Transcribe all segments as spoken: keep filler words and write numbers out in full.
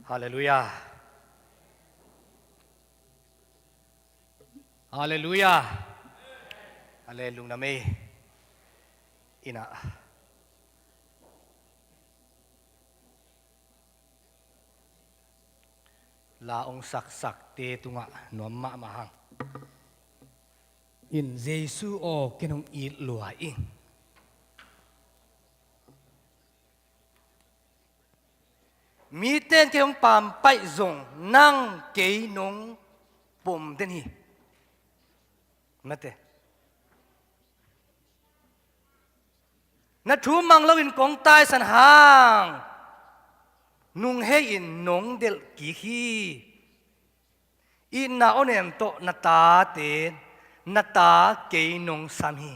Halleluiah. Halleluiah. Halleluiah, lungdam ei. Ina, la ong saksakte tungah nuam mahmah hang. In, Jesu aw, ken hong it lua ing. Mite in kei hong pampaih zong nang kei nong pom den hi. Mate. Na thu mang loin kong taisan hang nung hei-in nong delh kik hi. Itna awnem tawh na tate, na ta kei nong sam hi.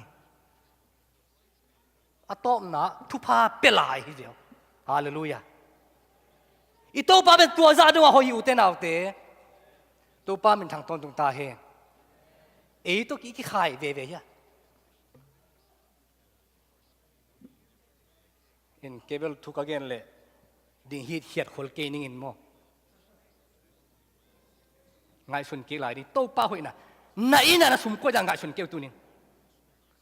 A tawpna thupha pia lai hi ziau. Halleluiah. I Topa pen tua zah dongah hoih hi, ute naute. Topa minthang tawntung ta hen. Ei tawh ki, kikhai veve hi a. In, kei bel thu ka gen leh ding hitkhiat khol kei ning in maw. Ngaihsun kik lai ding, Topa hoihna. Na inn ah na sum koi dan ngaihsun kei uh tunin.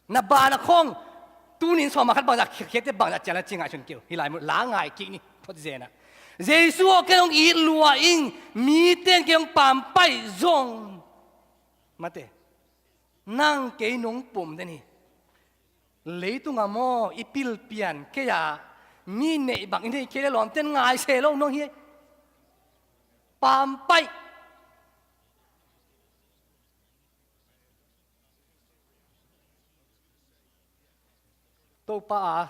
Na ban a khawng tunin sawma khat bangzah khiakkhiakte bangzah cian a ci ngaihsun kei uh. Hih lai mun la ngai kik ni, phot zen ah. Jesu aw, ken hong it lua ing, mite in kei hong pampaih zong. Mate. Nang kei nong pom den hi. Leitungah maw, i pilpian kei-a mi neih bang i neih kei le lawmten ngai se lo nong hi. Pampaih. Topa a,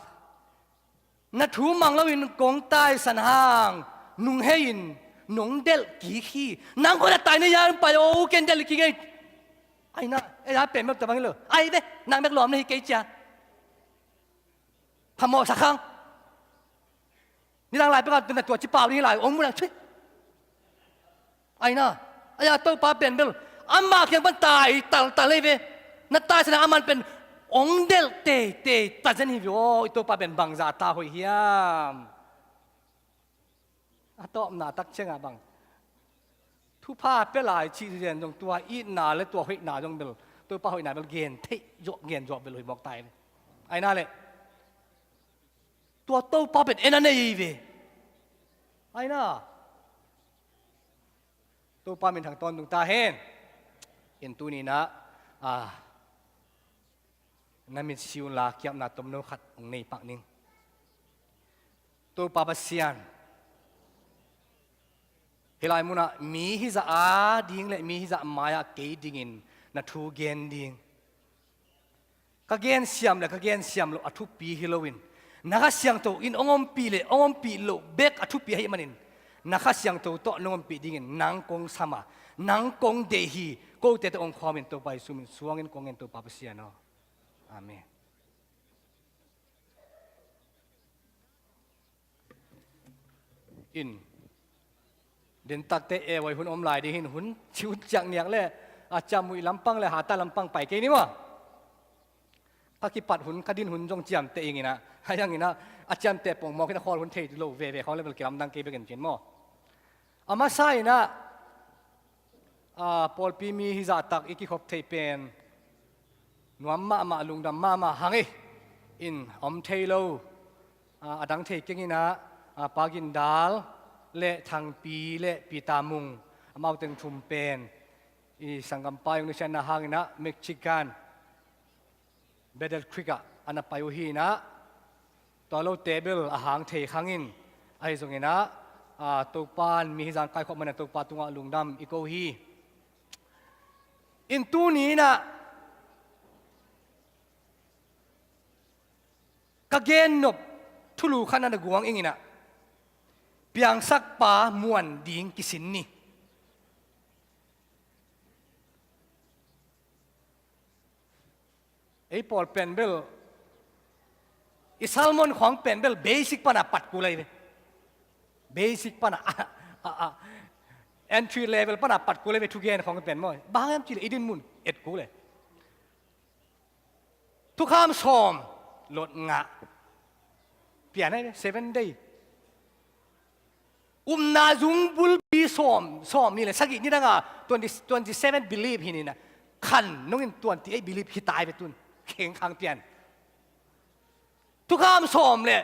na thu mang loin kong taisan hang nung hei-in nong delh kik hi. Nang koi na tai na yan pai o, ken delh kik ei. Ai na, ei a pen mek ta bang hi lo. Ai ve, nang mek lawm na hi kei cia. Phamawh sak hang. Nidang lai pek a na tua ci pau ding hi lai, ong mu nang cui. Ai na, ai a Topa pen bel amah kiang pan tai taltal ei ve. Na taisan a aman pen ong delh teitei ta zen hi ve aw, i Topa pen bangzah ta hoih hiam. A tawpna tak ciangah bang, thupha pia lai cih zen zong tua itna le tua hoihna zong bel, Topa hoihna bel gen theih zawh, gen zawh bel hoih mawk ta ei ve. Ai na leh tua Topa pen en a nei ve. Ai na, Topa minthang tawntung ta hen. In, tuni-in ah, a, na mitsi un la, kiamna tomno khat hong nei pak ning. Topa Pasian, hih lai munah mi hizah a ding le mi hizah mai-ah kei dingin na thu gen ding. Ka gensiam le ka gensiam loh a thupi hi loin, na Kha Siangtho in hong ompih le hong ompih loh bek a thupi ahih manin, na Kha Siangtho tawh nong ompih dingin nang kong sam a, nang kong deih hi. Kote tawh hong khawmin Topa Jesu min suangin kong ngen, Topa Pasian aw. Amen. In, den takte e voi hun om lai ding hin, hun ci, hun ciang niak le a ciam muih lampang le hata lampang pai kei ni maw. Ka kipat hun, ka din hun zong ciamteh ing in ah, a yang in ah, a ciamteh pongmawk in a khawl hun thei lo veve khawng le bel kilamdang kei bek in cin maw. A masa in ah, a, pawlpi mi hizah tak i kikhop theih pen nuam mahmah, lungdam mahmah hang ei. In, om thei lo, a, a dang thei keng in ah, a, Pa Gin Dal le Thang Pi le Pi Ta Mung, amau teng thum pen i sanggampa i hong nusiatna hang in ah Michigan Battle Creek ah a na pai uh hi in ah, tua lote bel a hang thei khang in, ahi zong in ah, a, Topa in mi hizah kaikhop man in ah Topa tungah lungdam i ko hi. In, tuni in ah ka gennop thulu khat na guang ing in ah, Piangsakpa Muan Ding Kisin Ni. Ei pawl pen bel, i sermon khawng pen bel basic pan a pat kul ahi ve. Basic pan a, a, a, a, entry level pan a pat kul ahi ve, thugen khawng pen maw. Bang hiam cih leh i dinmun et kul e. Thukham sawm, lot ngah. Pian ahi ve, seven day. Upna zung bulpi sawm, sawm nih le sagih ni danga twenty, twenty seven believe hi ni na. Khan nungin twenty eight believe hi tai ve tun. Kheng khang pian. Thukham sawm le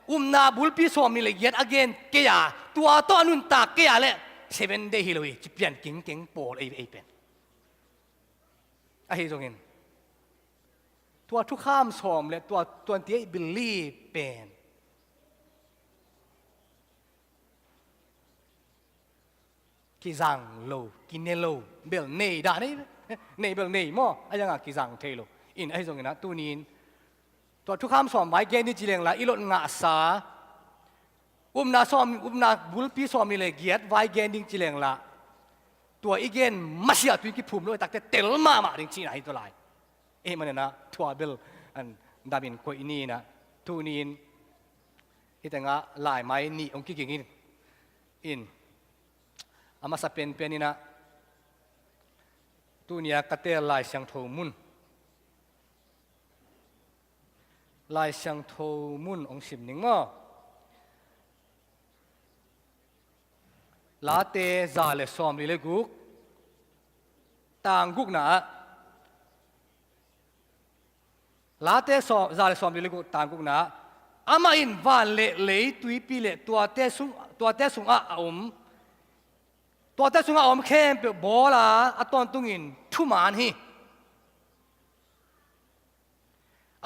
upna bulpi sawm nih le giat a gen kei a, tua tawh a nuntak kei a le seven day hi lo hi, ci pian kingkeng pawl ei, ei pen. Ahi zongin tua thukham sawm le tua twenty eight believe pen kizang lo, kine lo, bel nei dah nei, nei bel nei maw, a zangah kizang thei lo. In ahi zongin ah tunin tua thukham sawm vai gen ding ci leng la i lot ngahsa, upna sawm, upna bulpi sawm nih le giat vai gen ding ci leng la tua i gen masiah tui kiphum lo, i takte tel mahmah ding cihna hi tua lai. Ei manin ah tua bel an damin koih ni in ah tunin hih tengah laimai nih hong kiging in, in a masa penpen in ah tunia ka teel Lai Siangtho mun, Lai Siangtho mun hong sim ning maw? Late za le sawm li le guk, tang gukna ah. Late sawm, za le sawm li le guk, tang gukna ah. Amah in van le lei, tuipi le tuate sung, tuate sungah a om, tuate sungah a om khempeuh bawl a, a tawntungin thuman hi.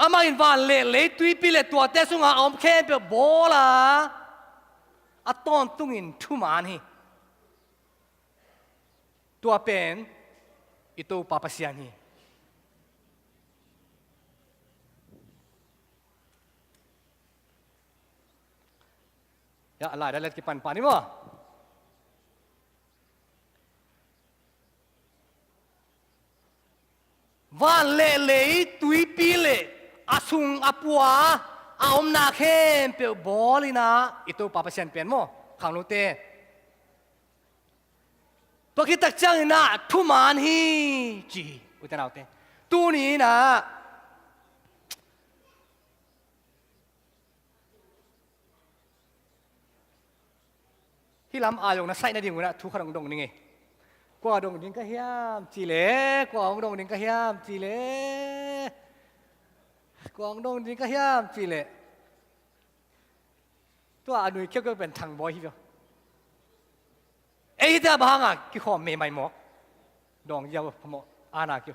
Amah in van le lei, tuipi le tuate sungah a om khempeuh bawl a, a tawntungin thuman hi. Tua pen i Topa Pasian hi. Ya, lai dah let kipan pan hi maw. Van le lei, tuipi le a sung a pua a omna khempeuh bawl in ah i Topa Pasian pen maw, khangnote. Tua khit tak ciangin ah thuman hi ci hi, ute naute. Tuni in ah hih lam a zong na saih nading un ah thu khat hong dong ning ei. Kua dong ding ka hiam cih leh, kua hong dong ding ka hiam cih leh, kua hong dong ding ka hiam cih leh. Tua a nui khiaukhiau pen Thang Bawi hi ve. Ei hihte ah bang hanga kikhawm meimai mawk? Dawng ziau phamawh ana kiu.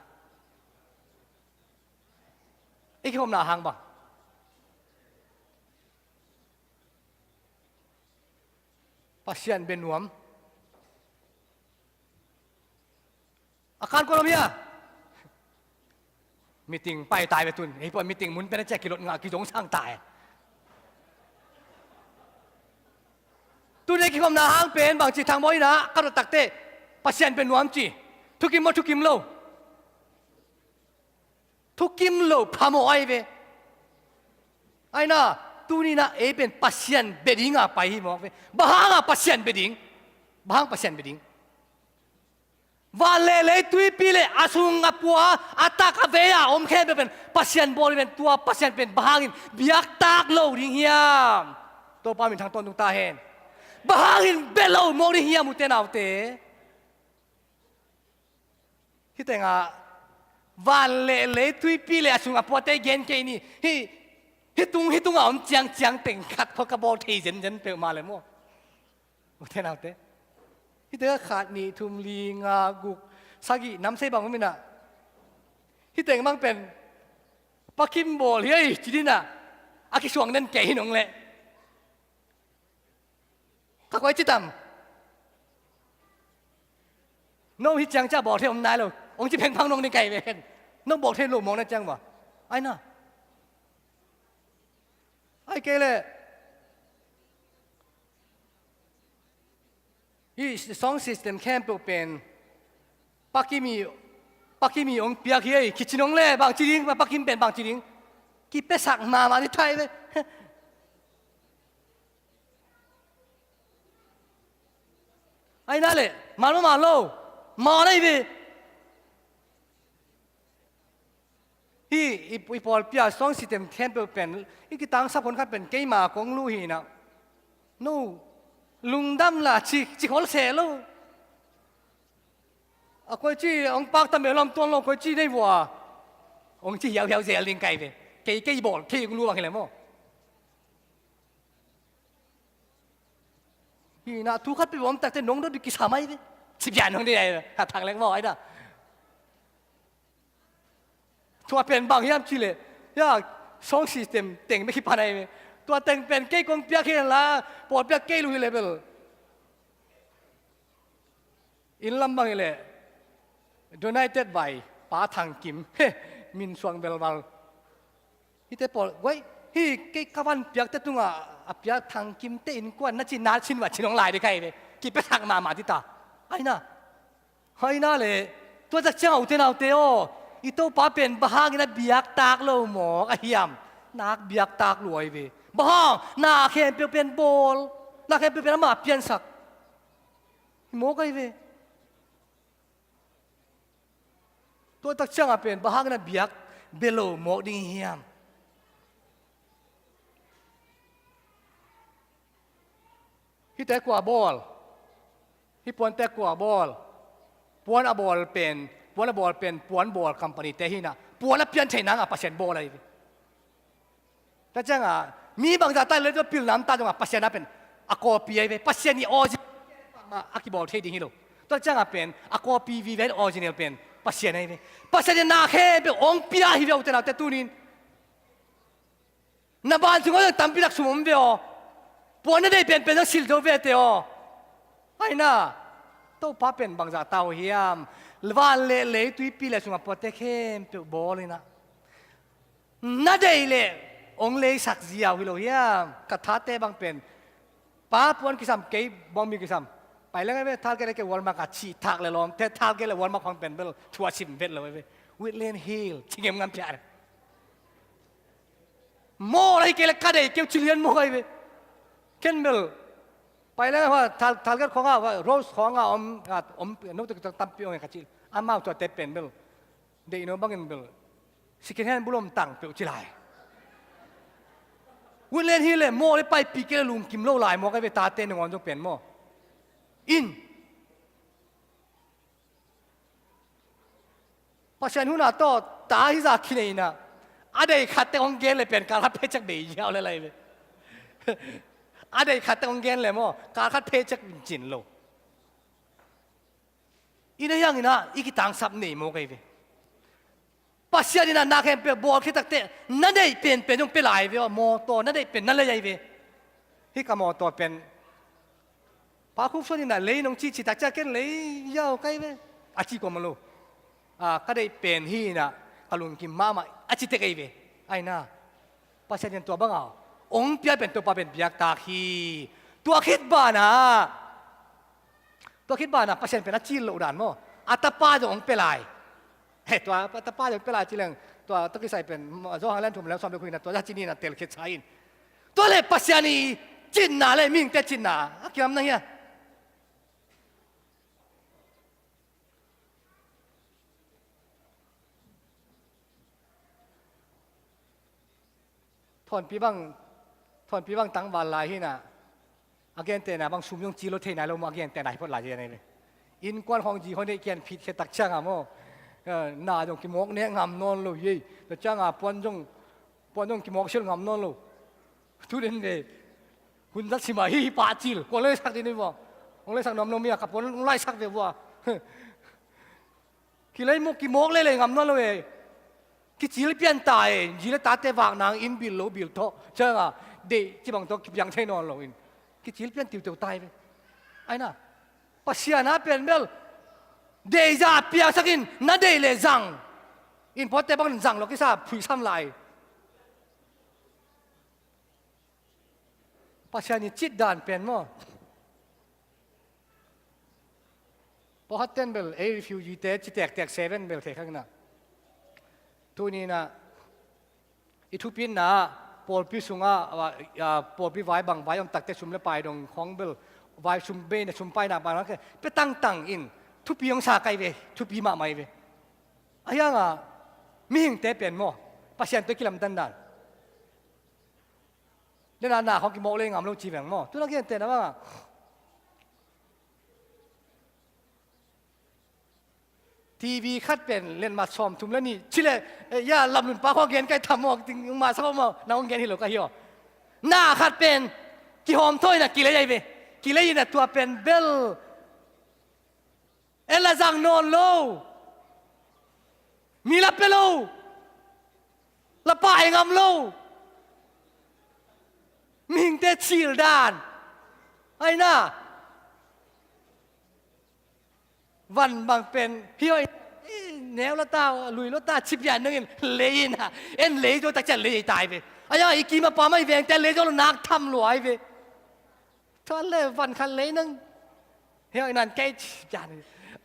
Ei kikhawmna hang bang? Pasian bia nuam. A kan kua lam hia? Meeting pai tai ve tun. Ei pua meeting mun pen a ciah kilot ngah kizong sang tai. Tun ei kikhawmna hang pen bang ci Thang Bawi in ah ka dot takte Pasian bia nuam ci. Thukim maw, thukim lo? Thukim lo phamawh ahi ve. Aina, tuni in ah ei pen Pasian bia dinga pai hi mawk ve. Bang hanga Pasian bia ding? Bang hang Pasian bia ding? Van le lei, tuipi le a sung a pua, a tak a vei a om khempeuh pen Pasian bawl hi pen, tua Pasian pen bang hangin biaktak lo ding hiam? Topa min thang tawntung ta hen. Bang hangin bia lo mawk ding hiam, ute naute? Hih tengah van le lei, tuipi le a sung a puate gen kei ni. Hih, hih tung, hih tungah om ciangciang teng khat khua ka bawl thei zenzen peuhmah le maw? Ute naute. Hih tengah khat, nih, thum, li, nga, guk, sagih, nam sei bang om in ah. Hih teng bang pen Pa Kim bawl hi ei ci ding in ah. A kisuang den kei hi nong leh. Ka koi ci tam. No hih ciang ciah bawl thei om nai lo. Ong ci phengphang nong ding kai ven. No bawl thei lo mawk na ciang va. Aina. Ai kei leh. Hih sound system khempeuh pen Pa Kim i, Pa Kim i ong piak hi ei, kici nong leh bang ci ding, Pa Kim pen bang ci ding. Kipiasak mahmah ni thai ve. Aina leh, mal maw mal lo, mal ahi ve. Hih i, i pawlpi a song system khempeuh pen i kitangsap hun khat pen keima kong luh hi inah, no, lungdam la ci, ci khol seh lo. A koici hong pakta mel lam tuan lo, koici nei vua hong ci hiauhiau zel ding kai ve. Kei, kei bawl, kei hong luh bang hi leh maw. Hi inah thu khat peuh om takte nong dot ding kisam ai ve. Ci pian nong ding ai ve. Ha thang lek maw ai na. Tua pen bang hiam cih leh, ya, song system teng bek hi pan ai ve. Tua teng pen kei kong piak hi la, pawlpi a kei luh hi leh bel. Inn lam bang hi leh, donated by Pa Thang Kim. He, min suang belval. Hihte pawl, guai, hih kei ka van piakte tungah a piak Thang Kimte innkuan na cin na cin va cin hong lai ding kai ve. Kipiasak mahmah ding ta. Ai na. Hai na leh, tua tak ciang a ute naute aw, i Topa pen bang hangin a biaktak lo mawk a hiam? Nak biaktak lua hi ve. Bang hang, na khempeuh pen bawl, na khempeuh pen amah piansak. Hi mawk ahi ve. Tua tak ciang a pen bang hangin a biak bia lo mawk ding hiam? Hihte kua bawl? Hih puante kua bawl? Puan a bawl pen, puan a bawl pen, puan bawl company te hi inah, puan a pian theih nang a Pasian bawl ahi ve. Tua ciang a, mi bangzah ta leh tua pilna om ta zong a Pasian a pen a copy ahi ve. Pasian i original a kibawl thei ding hi lo. Tua ciang a pen a copy vive, original pen Pasian ahi ve. Pasian in na khempeuh hong pia hi ve, ute naute, tuni in. Na ban sungah zong tampi tak sum om ve aw. Puan na deih penpen zong silh zo ve te aw. Ai na, Topa pen bangzah ta uh hiam? Van le lei, tuipi le sungah puate khempeuh bawl inah, na deih leh hong leisak ziau hi lo hiam? Ka thate bang pen, pa, puan kisam, kei bawngbi kisam. Pai leng ahi ve, thal kei le kei Walmart ah cih thak le lawmte, thal kei le Walmart khawng pen bel thu a sim vet lo ahi ve. Woodland Hill ci ngemngam phiah. Maw, lai kei le ka deih kei uh ci lian mawk ahi ve. Ken bel pai leng a, thal, thal kei khawng a, Rose khawng a om, a om, note tampi om e ka cih. Amau tuate pen bel deih no bangin bel second hand bulom tang peuh ci lai. Woodland Hill leh maw le paipih kei le lungkim lo lai mawk ahi ve, tate nangawn zong pen maw. In, Pasian hun a tawh ta hi zah khin inah, a deih khat teng hong gen leh pen kal khat paycheck bei ziau le lai ve. A deih khat teng hong gen leh maw, kal khat paycheck cin lo. Inn a hiang inah i kitangsap nei mawk ahi ve. Pasian inah na khempeuh bawl khit takteh na deih penpen hong pia lai ve aw. Mawtaw na deih pen na lei ahi ve. Hih ka mawtaw pen Pa Khup Suan inah lei nong cih cih tak ciang ken lei ziau kai ve a ci kua maw lo. A, ka deih pen hi inah ka lungkim mahmah a ci tek ahi ve. Ai na, Pasian in tua bang a hong pia pen Topa pen biaktak hi. Tua khit banah, tua khit banah Pasian pen a cil loh dan maw, a tapa zong hong pia lai. He, tua a tapa zong hong pia lai ci leng, tua tawh kisai pen Johan lian thum, lian sawm le kua inah tua za ci ni inah telkhiat sa in. Tua leh Pasian i cinna le mihingte cinna a kiam na hia? Thawnpi bang, thawnpi bang tangval lai hi inah, a gentehna bang sum zong ci lo thei nai lo maw, a gentehna hi phot lai hi inah. Innkuan khawng zi hon hei kian phit khia tak ciang a maw, eh, na zong kimawk nek ngam nawn lo hi ei. Tua ciang a puan zong, puan zong kimawk sial ngam nawn lo. Tu den ve. Hun zat sim a hi hi pah cil. Kua lei sak ding ni vua. Hong lei sak nuam lo mi a ka puan hong lai sak ve vua. Kilei mawk, kimawk lei lei ngam nawn lo e. Kicil pian ta e. Zi le tate vak nang inn bil lo bil tawh. Ciang a deih ci bang tawh kipiang thei nawn lo in. Kicil pian tiuteu ta e ve. Ai na. Pasian a pen bel deih zah piaksak in, na deih leh zang. Inn pawtte bangin zang lo kisa phuisam lai. Pasian i cit dan pen maw. Pawlkhat ten bel ei refugee te ci tektek seven bel thei kha inah. Tuni inah i thupitna ah pawlpi sungah, a, a, pawlpi vai bang vai om takte sum le pai dong khawng bel vai sum beina sum paina bang pia tangtang in thupi hong sa kai ve, thupi mahmah hi ve. A hiang a Mihingte pen maw, Pasian tawh i kilamdan dan. Dena na khawng kimawk lei ngam lo ci veng maw. Tuna gentehna bangah TV khat pen lenmat sawmthum le nih cileh, eh, ya, lamlunpa khawng gen kai tham maw, ting masa khawng maw, na hong gen hi lo ka hi aw. Na khat pen kihawm thawina kilei ai ve. Kilei ina tua pen bel en la zang nawn lo. Mi la pia lo. La pai ngam lo. Mihingte cil dan. Aina. Van bang pen hi hoi. Neu la ta, lui lo ta, ci pian nangin lei ina. En lei zo tak cian lei tai ve. Aia, i kima pa mai veng te lei zo lo nak tham luai ve. Tua le van khat lei nang. Hei, inan kei ci pian.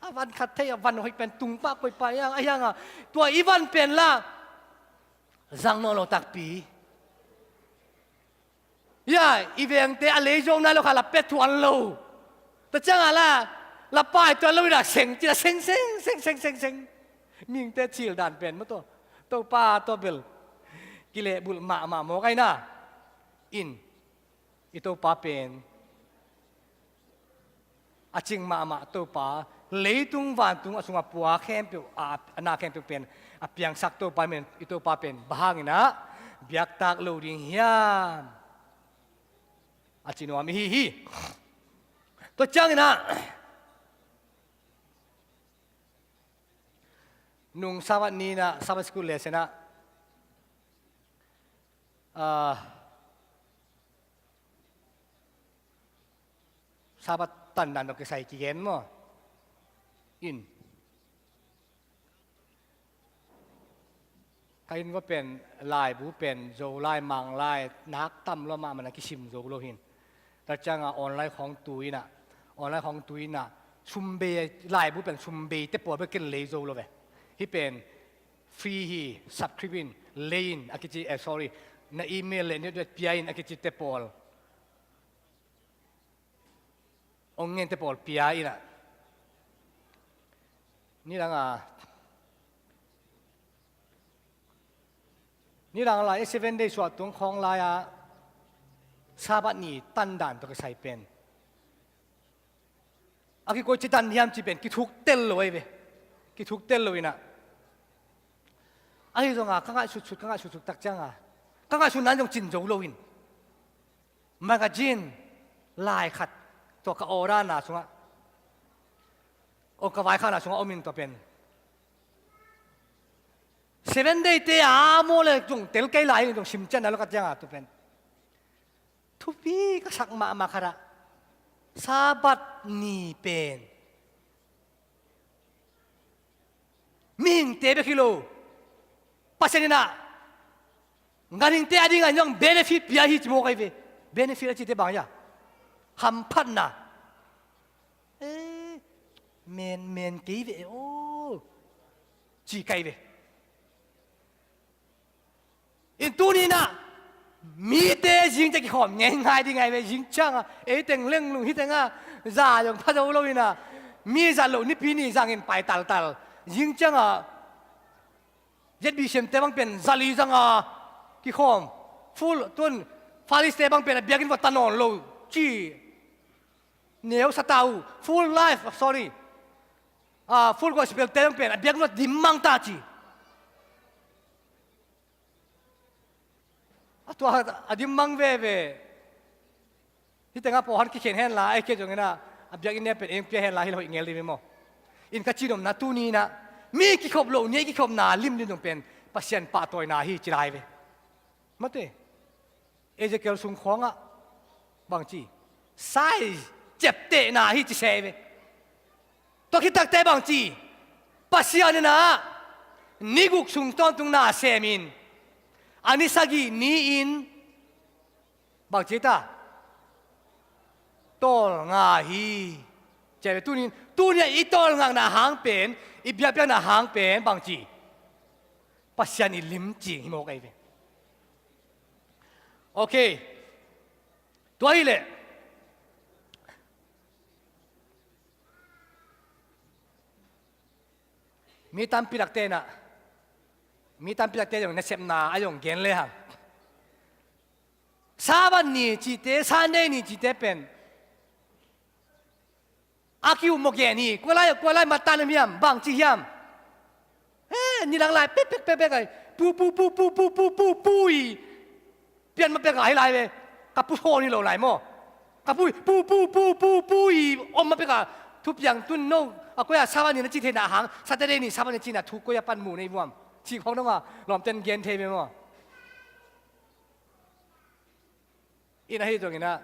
A van khat thei, a van hoih pen tung pa koi pa, a hiang a. Tua i van pen la zang nawn lo takpi. Ya, i vengte a lei zo nai lo kha la pia thuan lo. Tua ciang a la, la pai thuan lo i la seng, ci la seng, seng, seng, seng, seng, seng. Mihingte cil dan pen maw tua. Topa tua bel. Kilehbulh mahmah mawk aina. In. I Topa pen a cing mahmah Topa, leitung vantung a sungah pua khempeuh, a, a na khempeuh pen a piangsak Topa pen, i Topa pen bang hangin ah biaktak lo ding hiam? A ci nuam i hi hi. Tua ciangin ah nung Sabbath ni in ah Sabbath school lesson ah, ah, Sabbath tandan tawh kisai kigen maw? In. Ka inn va pen laibu pen Zolai, Manglai, nak tam lua mahmah na kisim zo lo hin. Tua ciangin online khawng tu in ah, online khawng tu in ah, sumbei, laibu pen sumbei te pawl bek ken lei zo lo ve. Hi pen free hi, subscribe in, lei in, a kici, eh, sorry, na email le network pia in a kici te pawl. Ong ngente pawl pia in ah. Nidang a, nidang lai, eh, seven day suah tung khawng lai a, Sabbath ni tandan tawh kisai pen. A kikoici dan hiam ci pen, kithuk tel lo ai ve. Kithuk tel lo in ah. Ahi zong a, ka ngaihsutsut, ka ngaihsutsut tak ciang a. Ka ngaihsutna in zong cin zo lo in. Magazine lai khat tua ka order na sungah, o ka vaikhakna sungah om in tua pen. Seven day te a maw le zong tel kei lai in zong sim cian na lo ka ciang a tua pen. Thupi ka sak mahmah khat ah Sabbath ni pen mihingte bek hi lo, Pasian in ah ganhingte a dingin zong benefit pia hi ci mawk ai ve. Benefit a cite bang hia? Hamphatna. Eh, men, men kei ve aw, ci kai ve. In tuni in ah mite zing ciang kikhawm ngeingai ding ai ve. Zing ciang a, ei teng lenglung hi teng a, za zong pha zo lo in ah, mi zat loh Nipi ni zangin pai taltal. Zing ciang a, Z B C M te bang pen zali zang a kikhawm. Full, tun, Faris te bang pen a biakinn va ta nawn lo ci. Neu sa ta uh, Full Life, sorry. Ah, Full Gospel te bang pen a biakinn va dim mang ta ci. A tua a dim mang veve. Hi tengah pawh han kikhen hen la, ei kei zongin ah, a biakinn ne pen eng pia hen la, hi lo hoih ngel ding maw. In ka cinomna tuni in ah, mi kikhop loh ni, kikhopna limlim zong pen Pasian pahtawina hi ci lai ve. Mate. Ezekiel sung khawngah bang ci, sai ciaptehna hi ci se ve. Tua khit takte bang ci, Pasian in ah ni guk sung tawntung na semin, a ni sagih ni-in bang ci ta, tawlnga hi. Ci ve, tunin, tunin i tawlngakna hang pen, i biakpiakna hang pen bang ci, Pasian i limcing hi mawk ei ve. Ok. Tua hi leh mi tampi takte in ah Mi tampi takte zong nasepna a zong gen lehang, Sabbath ni cihte, Sunday ni cihte pen a ki-upmawh gen hi. Kua lai, kua lai mattan hiam, bangci hiam? Eh, nidang lai pekpek pekpek ai, pu pu pu pu pu pu pu pu i pian ma pek a hi lai ve. Ka pu thawn hi lo lai maw? Ka pu pu pu pu pu pu i om ma pek a, thupiang tun no a koi a Sabbath ni na ci theihna hang, Saturday ni Sabbath ni cihna thu koi a pan mu nei vuam? Cih khawng dong a lawmten gen thei ve maw? In ahi zongin ah,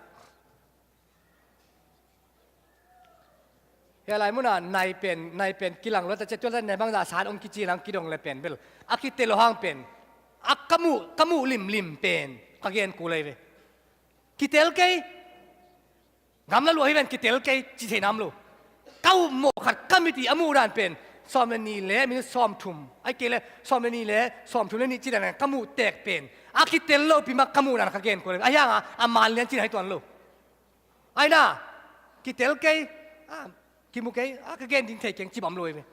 hia lai munah nai pen, nai pen kilang lo ta ciah, tua ta nai bangzah san ong kici lang kidong le pen bel a kitel lo hang pen, a ka muh, ka muh limlim pen ka gen kul ei ve. Kitel kei, gamla luah hi ven, kitel kei ci thei nam lo. Ka upmawh khat ka mit i a muh dan pen sawm le ni le minit sawm thum, ai kei le sawm le ni le sawm thum le ni ci dan ka muh tek pen a kitel lo pi mah ka muh dan ka gen kul ei ve. A hiang a, a man lian cin hai tuan lo. Aina, kitel kei, a, kimu kei, a, ka gen ding thei keng ci bam lo ei ve.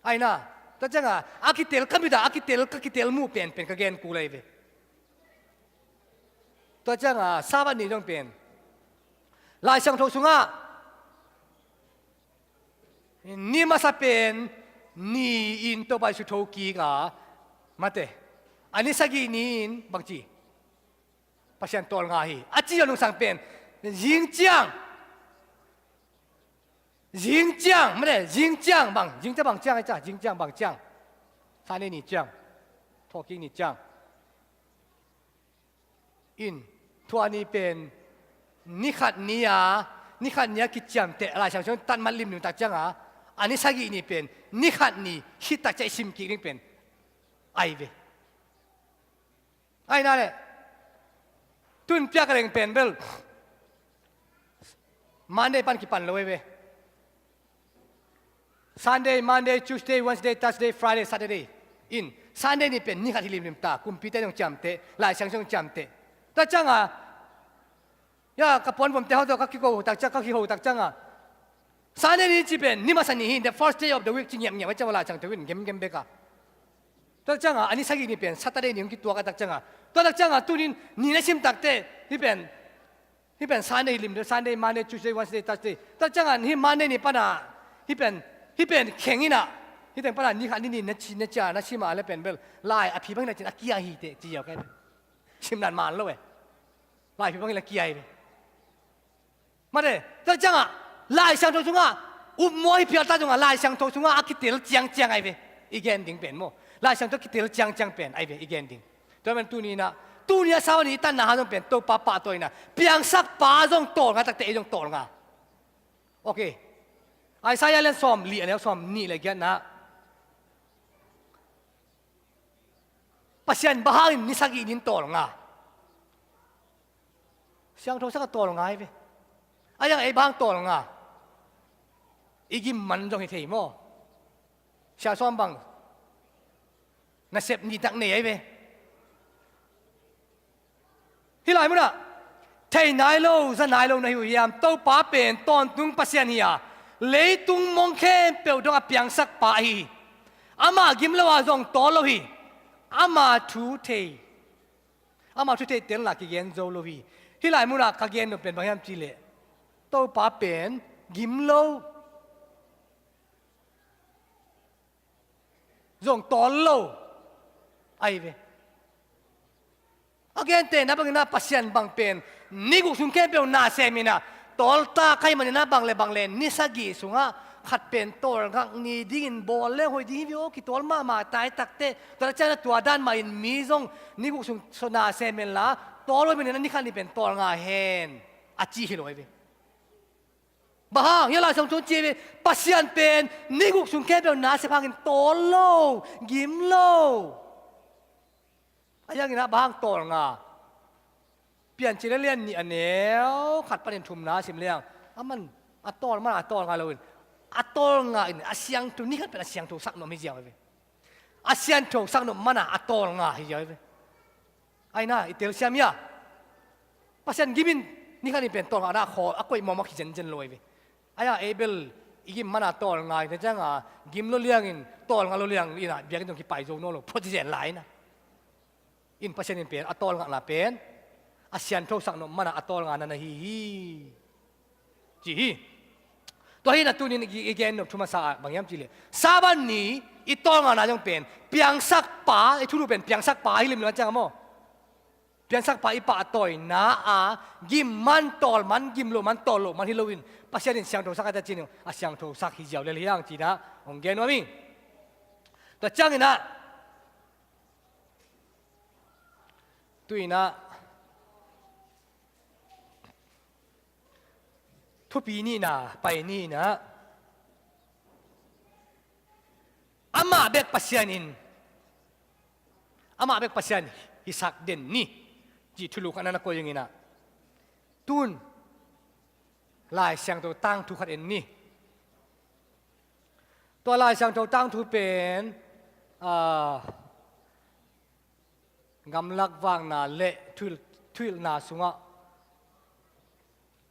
Aina, tua cianga a kitel ka mit a, a kitel, ka kitel muh penpen ka gen kul ei ve. Tua cianga Sabbath ni dong pen Lai Siangtho sungah ni masa pen ni in Topa Jesu thokik a, mate, a ni sagih ni in bangci Pasian tawlnga hi a ci a nungsang pen zing ciang, zing ciang, mane, zing ciang bang, zing ciang bang ciang, ai ca, zing ciang bang ciang, Sunday ni ciang, thawhkik ni ciang. In, tua ni pen ni khat ni a, ni khat ni a kiciamteh Lai Siangtho tatmat limlim tak cianga, a ni sagih ni pen ni khat ni khit tak ciang i simkik ding pen ai ve. Aina le, tun piak reng pen bel Monday pan kipan lo ei ve. Sunday, Monday, Tuesday, Wednesday, Thursday, Friday, Saturday. In, Sunday ni pen ni khat hi limlim ta, kumpite zong ciamteh, Lai Siangtho zong ciamteh. Tua cianga, ya, ka puan vomte hau tawh ka kiho tak ciang, ka kiho tak cianga, Sunday ni ci pen ni masa ni hi, the first day of the week ci ngiamngiam a ciang Lai Siangtho in gemgem bek a. Tua cianga a ni sagih ni pen Saturday ni hong kituak a tak cianga, tua tak cianga tunin ni na sim takte hi pen, hi pen Sunday hi lim deuh, Sunday, Monday, Tuesday, Wednesday, Thursday. Tua cianga hi Monday ni pana hi pen, hi pen kheng ina, hi teng pana ni khat ni ni na ci, na cia, na sim a le pen bel Lai a phi bangin a cin a kia hi teh ci ziau kai pen. Sim nan man lo e. Lai phi bangin a kia hi ve. Mate, tua cianga Lai Siangtho sungah upmawh hi phial ta zongah Lai Siangtho sungah a kitel ciangciang ai ve. I gen ding pen maw, Lai Siangtho kitel ciangciang pen ai ve i gen ding. Tua pen tuni inah, tuni a sau ni i tanna ha zong pen Topa pahtawina, piangsak pa zong tawlnga takte ei zong tawlnga. Ok. Isaiah lian sawm li a neu sawm nih le giatna, Pasian bang hangin ni sagih nin tawlnga? Siangtho sangah tawlnga hi ve. A yang ei bang hang tawlnga? I gim man zong hi thei maw? Sia sawm bang nasep nitak nei ahi ve. Hih lai munah thei nai lo, za nai lo na hi uh hiam? Topa pen tawntung Pasian hi a, leitung mong khempeuh dong a piangsak pa ahi hi. Amah gim lo a zong tawl lo hi. Amah thu thei, amah thu thei telna kigen zo lo hi. Hih lai munah ka gen nop pen bang hiam cihleh, Topa pen gim lo, zong tawl lo ahi ve. A gentehna bangin ah Pasian bang pen ni guk sung khempeuh na sem inah, tawlta ka hih manin ah bang le bang le ni sagih sungah khat pen tawlngak ni dingin bawl le hoih ding hi ve aw, kitawl mahmah tai takte. Tua ciangin ah tua dan mahin mi zong ni guk sung na sem inla, tawl hoih manin ah ni khat ni pen tawlnga hen a ci hi lo ahi ve. Bang hang hiah Lai Siangtho ci hi ve, Pasian pen ni guk sung khempeuh na sep hangin tawl lo, gim lo. A hiangin ah bang hang tawlnga? Piancil lian nih a neu khat panin thumna sim leng, aman a tawl man a tawlnga loin, a tawlnga in a siangtho, ni khat pen a siangtho sak nuam hi ziau hi ve. A siangtho sak nuam man a tawlnga hi ziau hi ve. Aina i telsiam hia? Pasian gimin ni khat ni pen tawlngahna a khawl a koih mawkmawk hi zenzen lo hi ve. Aia ei bel i gim mana tawlnga in, cianga gim lo liangin tawlnga lo liang in ah biakinn zong kipai zo nawn lo, phot zen lai na. In Pasian in pen a tawlngakna pen a sianthosak nop mana a tawlngana na hi hi, ci hi. Tua hi na tunin i, i gen nop thu masa ah bang hiam cihleh, Sabbath ni i tawlngana zong pen piangsakpa, i thulu pen piangsakpa hi lim lo cianga maw. Piangsakpa i pahtawina a gim man, tawl man, gim lo man, tawl lo man hi loin Pasian in siangthosak a ta cin a siangthosak hi ziau lel hiang cina hong gen nuam hi. Tua ciangin ah tuinah thupi nihna pai nihna, amah bek Pasian in, amah bek Pasian hisak den ni, cih thulu khat na na koih inginah, tun Lai Siangtho tangthu khat en ni. Tua Lai Siangtho tangthu pen, ah, gamlak vakna le thuhilh, thuhilhna sungah,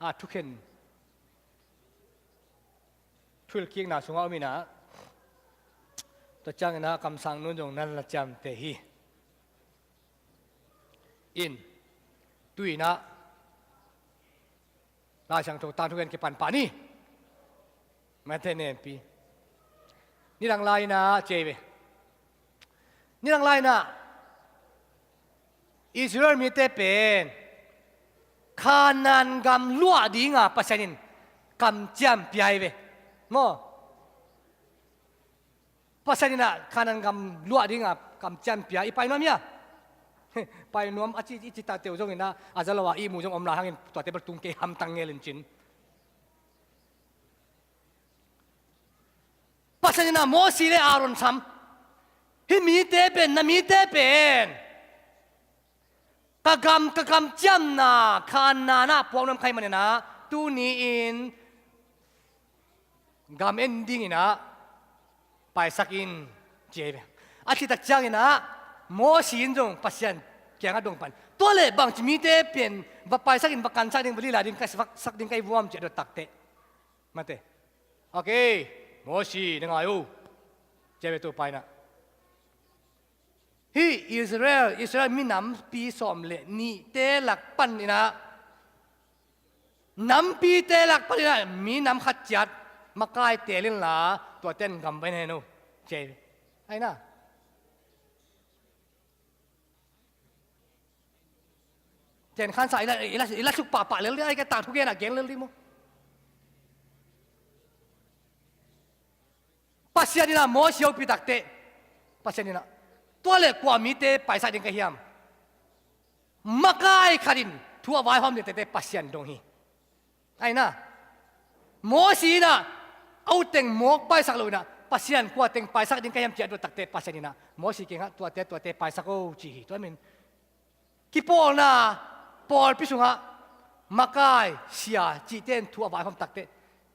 ah, thukhen, thuhilhkikna sungah om inah, tua cianginah kamsang nun zong nan la ciamteh hi. In tuinah Lai Siangtho tangthu gen kipan pah ni. Mate nempi. Nidang lai inah ciai ve. Nidang lai inah Israel mite pen Kanaan gam luah dinga Pasian in kamciam pia hi ve. Maw? Pasian inah Kanaan gam luah dinga kamciam pia, i pai nuam hia? Pai nuam a ci, i ci ta teu zong inah a za lo a i mu zong om lai hangin tuate bel tung kei hamtang ngel in cin. Pasian inah Mosi le Aaron sam, hih mite pen, na mite pen ka gam, ka kamciamna Kanaan ah puak nuam kha hih maninah tuni-in gam en dinginah paisak in, ci hi ve. A cihtak cianginah Mosi in zong Pasian kiangah dong pan, tua leh bangci mite pen va paisak in, va kansak ding, va lila ding, ka sak ding ka hi vuam, ci a dot takteh, mate, okay, Mosi na ngai uh, ci a ve. Tua pa inah hih Israel, Israel minampi sawm le nihte lak paninah, nampite lak paninah minam khat ciat makai teel inla, tuate in gam va en hen uh, ci a hi ve. Ai na. Ten khansa i la, i la, i la suk pahpah lel dih, ai ka tangthu genah gen lel dih maw. Pasian inah Mosi hopih takteh, Pasian inah, tua leh kua mite paisak ding ka hiam? Makai khat in thu a vaihawm ding tete Pasian dong hi. Ai na, Mosi inah a utteng mawk paisak lo inah, Pasian kua teng paisak ding ka hiam, ci a dot takteh Pasian inah Mosi kiangah tuate, tuate paisak o, ci hi. Tua min kipawlna pawlpi sungah makai, sia cihte in thu a vaihawm takteh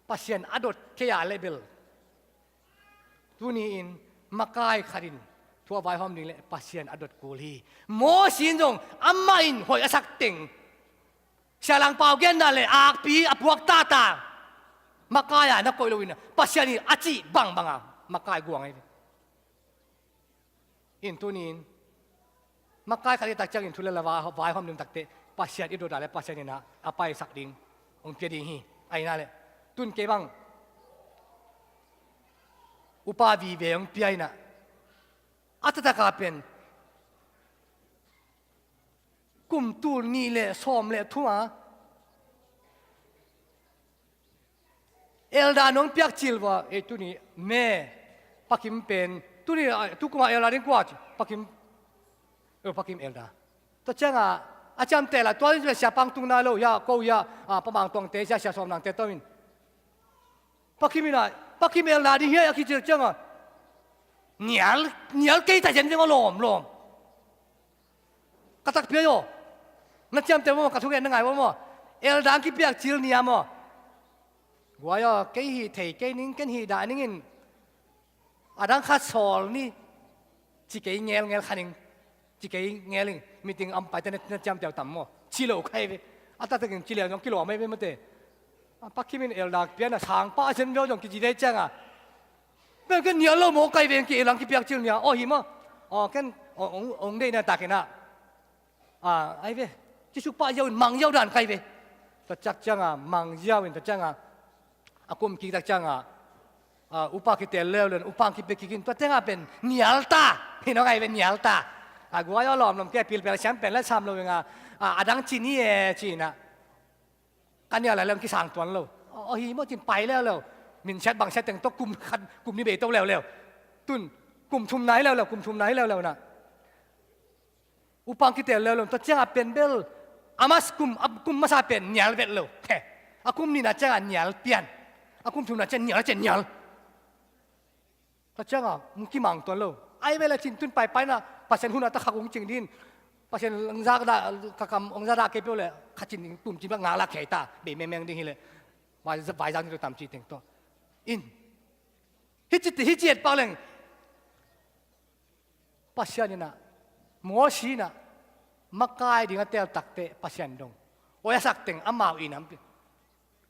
Pasian a dot kei a leh bel tuni-in makai khat in thu a vaihawm ding leh Pasian a dot kul hi. Mosi in zong amah in hoih a sak teng, Sia Lang Pau genna le akpi a puak tata makai a na koih lo inah, Pasian in a cih bangbanga makai guang hi. In tuni-in makai khat i tak ciangin thu le la va-, vaihawm ding takteh Pasian i dot a leh Pasian inah a paisak ding hong pia ding hi. Ai na leh tun kei bang upa vive hong pia inah, a taktak a pen kum tul nih le sawm le thum a elder nong piak cil vua, ei tuni me Pakim pen tuni, ah, tu kuma elder ding kua ci, Pakim, eh, Pakim elder. Tua cianga a ciamteh la, tua in sia pang tung nai lo hia, ko hia, ah, Pa Mang Tuangte sia, Sia Sawm Nangte tawh in Pakim inah, Pakim elder ding hia a kicil cianga nial, nial kei ta zen zeng aw, lawm, lawm. Ka takpi aw. Na ciamteh maw, ka thugen na ngai maw. Elder kipiak cil ni a maw. Guai aw, kei hih thei kei ning, ken hih dah ningin a dang khat sawl ni, ci kei ngelngel kha ning, ci kei ngel ing, meeting a paite na, na ciamteh uh tam maw, ci lo kha hi ve. A taktakin ci leng zong kilawm hi ve mate. A Pa Kim in elder pian a, sangpa a zen veu zong kici dei ciang a, pen ken nial lo maw kai ve, ken elder kipiak cil nia, aw hi maw, aw ken ong, ong deihna takin ah, a, ai ve, ci suk pah ziau in mang ziau dan kai ve. Tua ciak ciang a mang ziau in, tua ciang a a kum kik tak ciang a, a, upa kitel leuleu in, upa kipia kik in, tua teng a pen nial ta. Hi nong ai pen nial ta. A, guai aw lawm lawm, kei pilpel siam pen la sam lo ing a, a, a dang ci ni e ci in ah, ka nial lai leng kisang tuan lo. Aw, aw hi maw ci in pai leuleu. Min siat bang siat teng tawh kum khat kum nih bei to leuleu. Tun kum thum nai leuleu, kum thum nai leuleu in ah, upa kitel leuleu. Tua ciang a pen bel a mas kum, a kum masa pen nial vet lo. He, a kum nihna ciang a nial pian. A kum thumna ciang nial, ciang nial. Tua ciang a hong kimang tuan lo. Ai ve le cin tun paipai in ah Pasian hun a ta khak hong cing ding. Pasian hong zak dah, ka kam hong zak dah kei peuh le kha cin ding, tum cin bak ngak lak khei ta, bei mengmeng ding hi le. Vai, vai zak ding lo tam ci teng tawh in. Hi ci, hi ci et pak leng Pasian in ah, Mosi in ah, makai ding a tel takteh Pasian dong. Oi a sak teng amau in ah,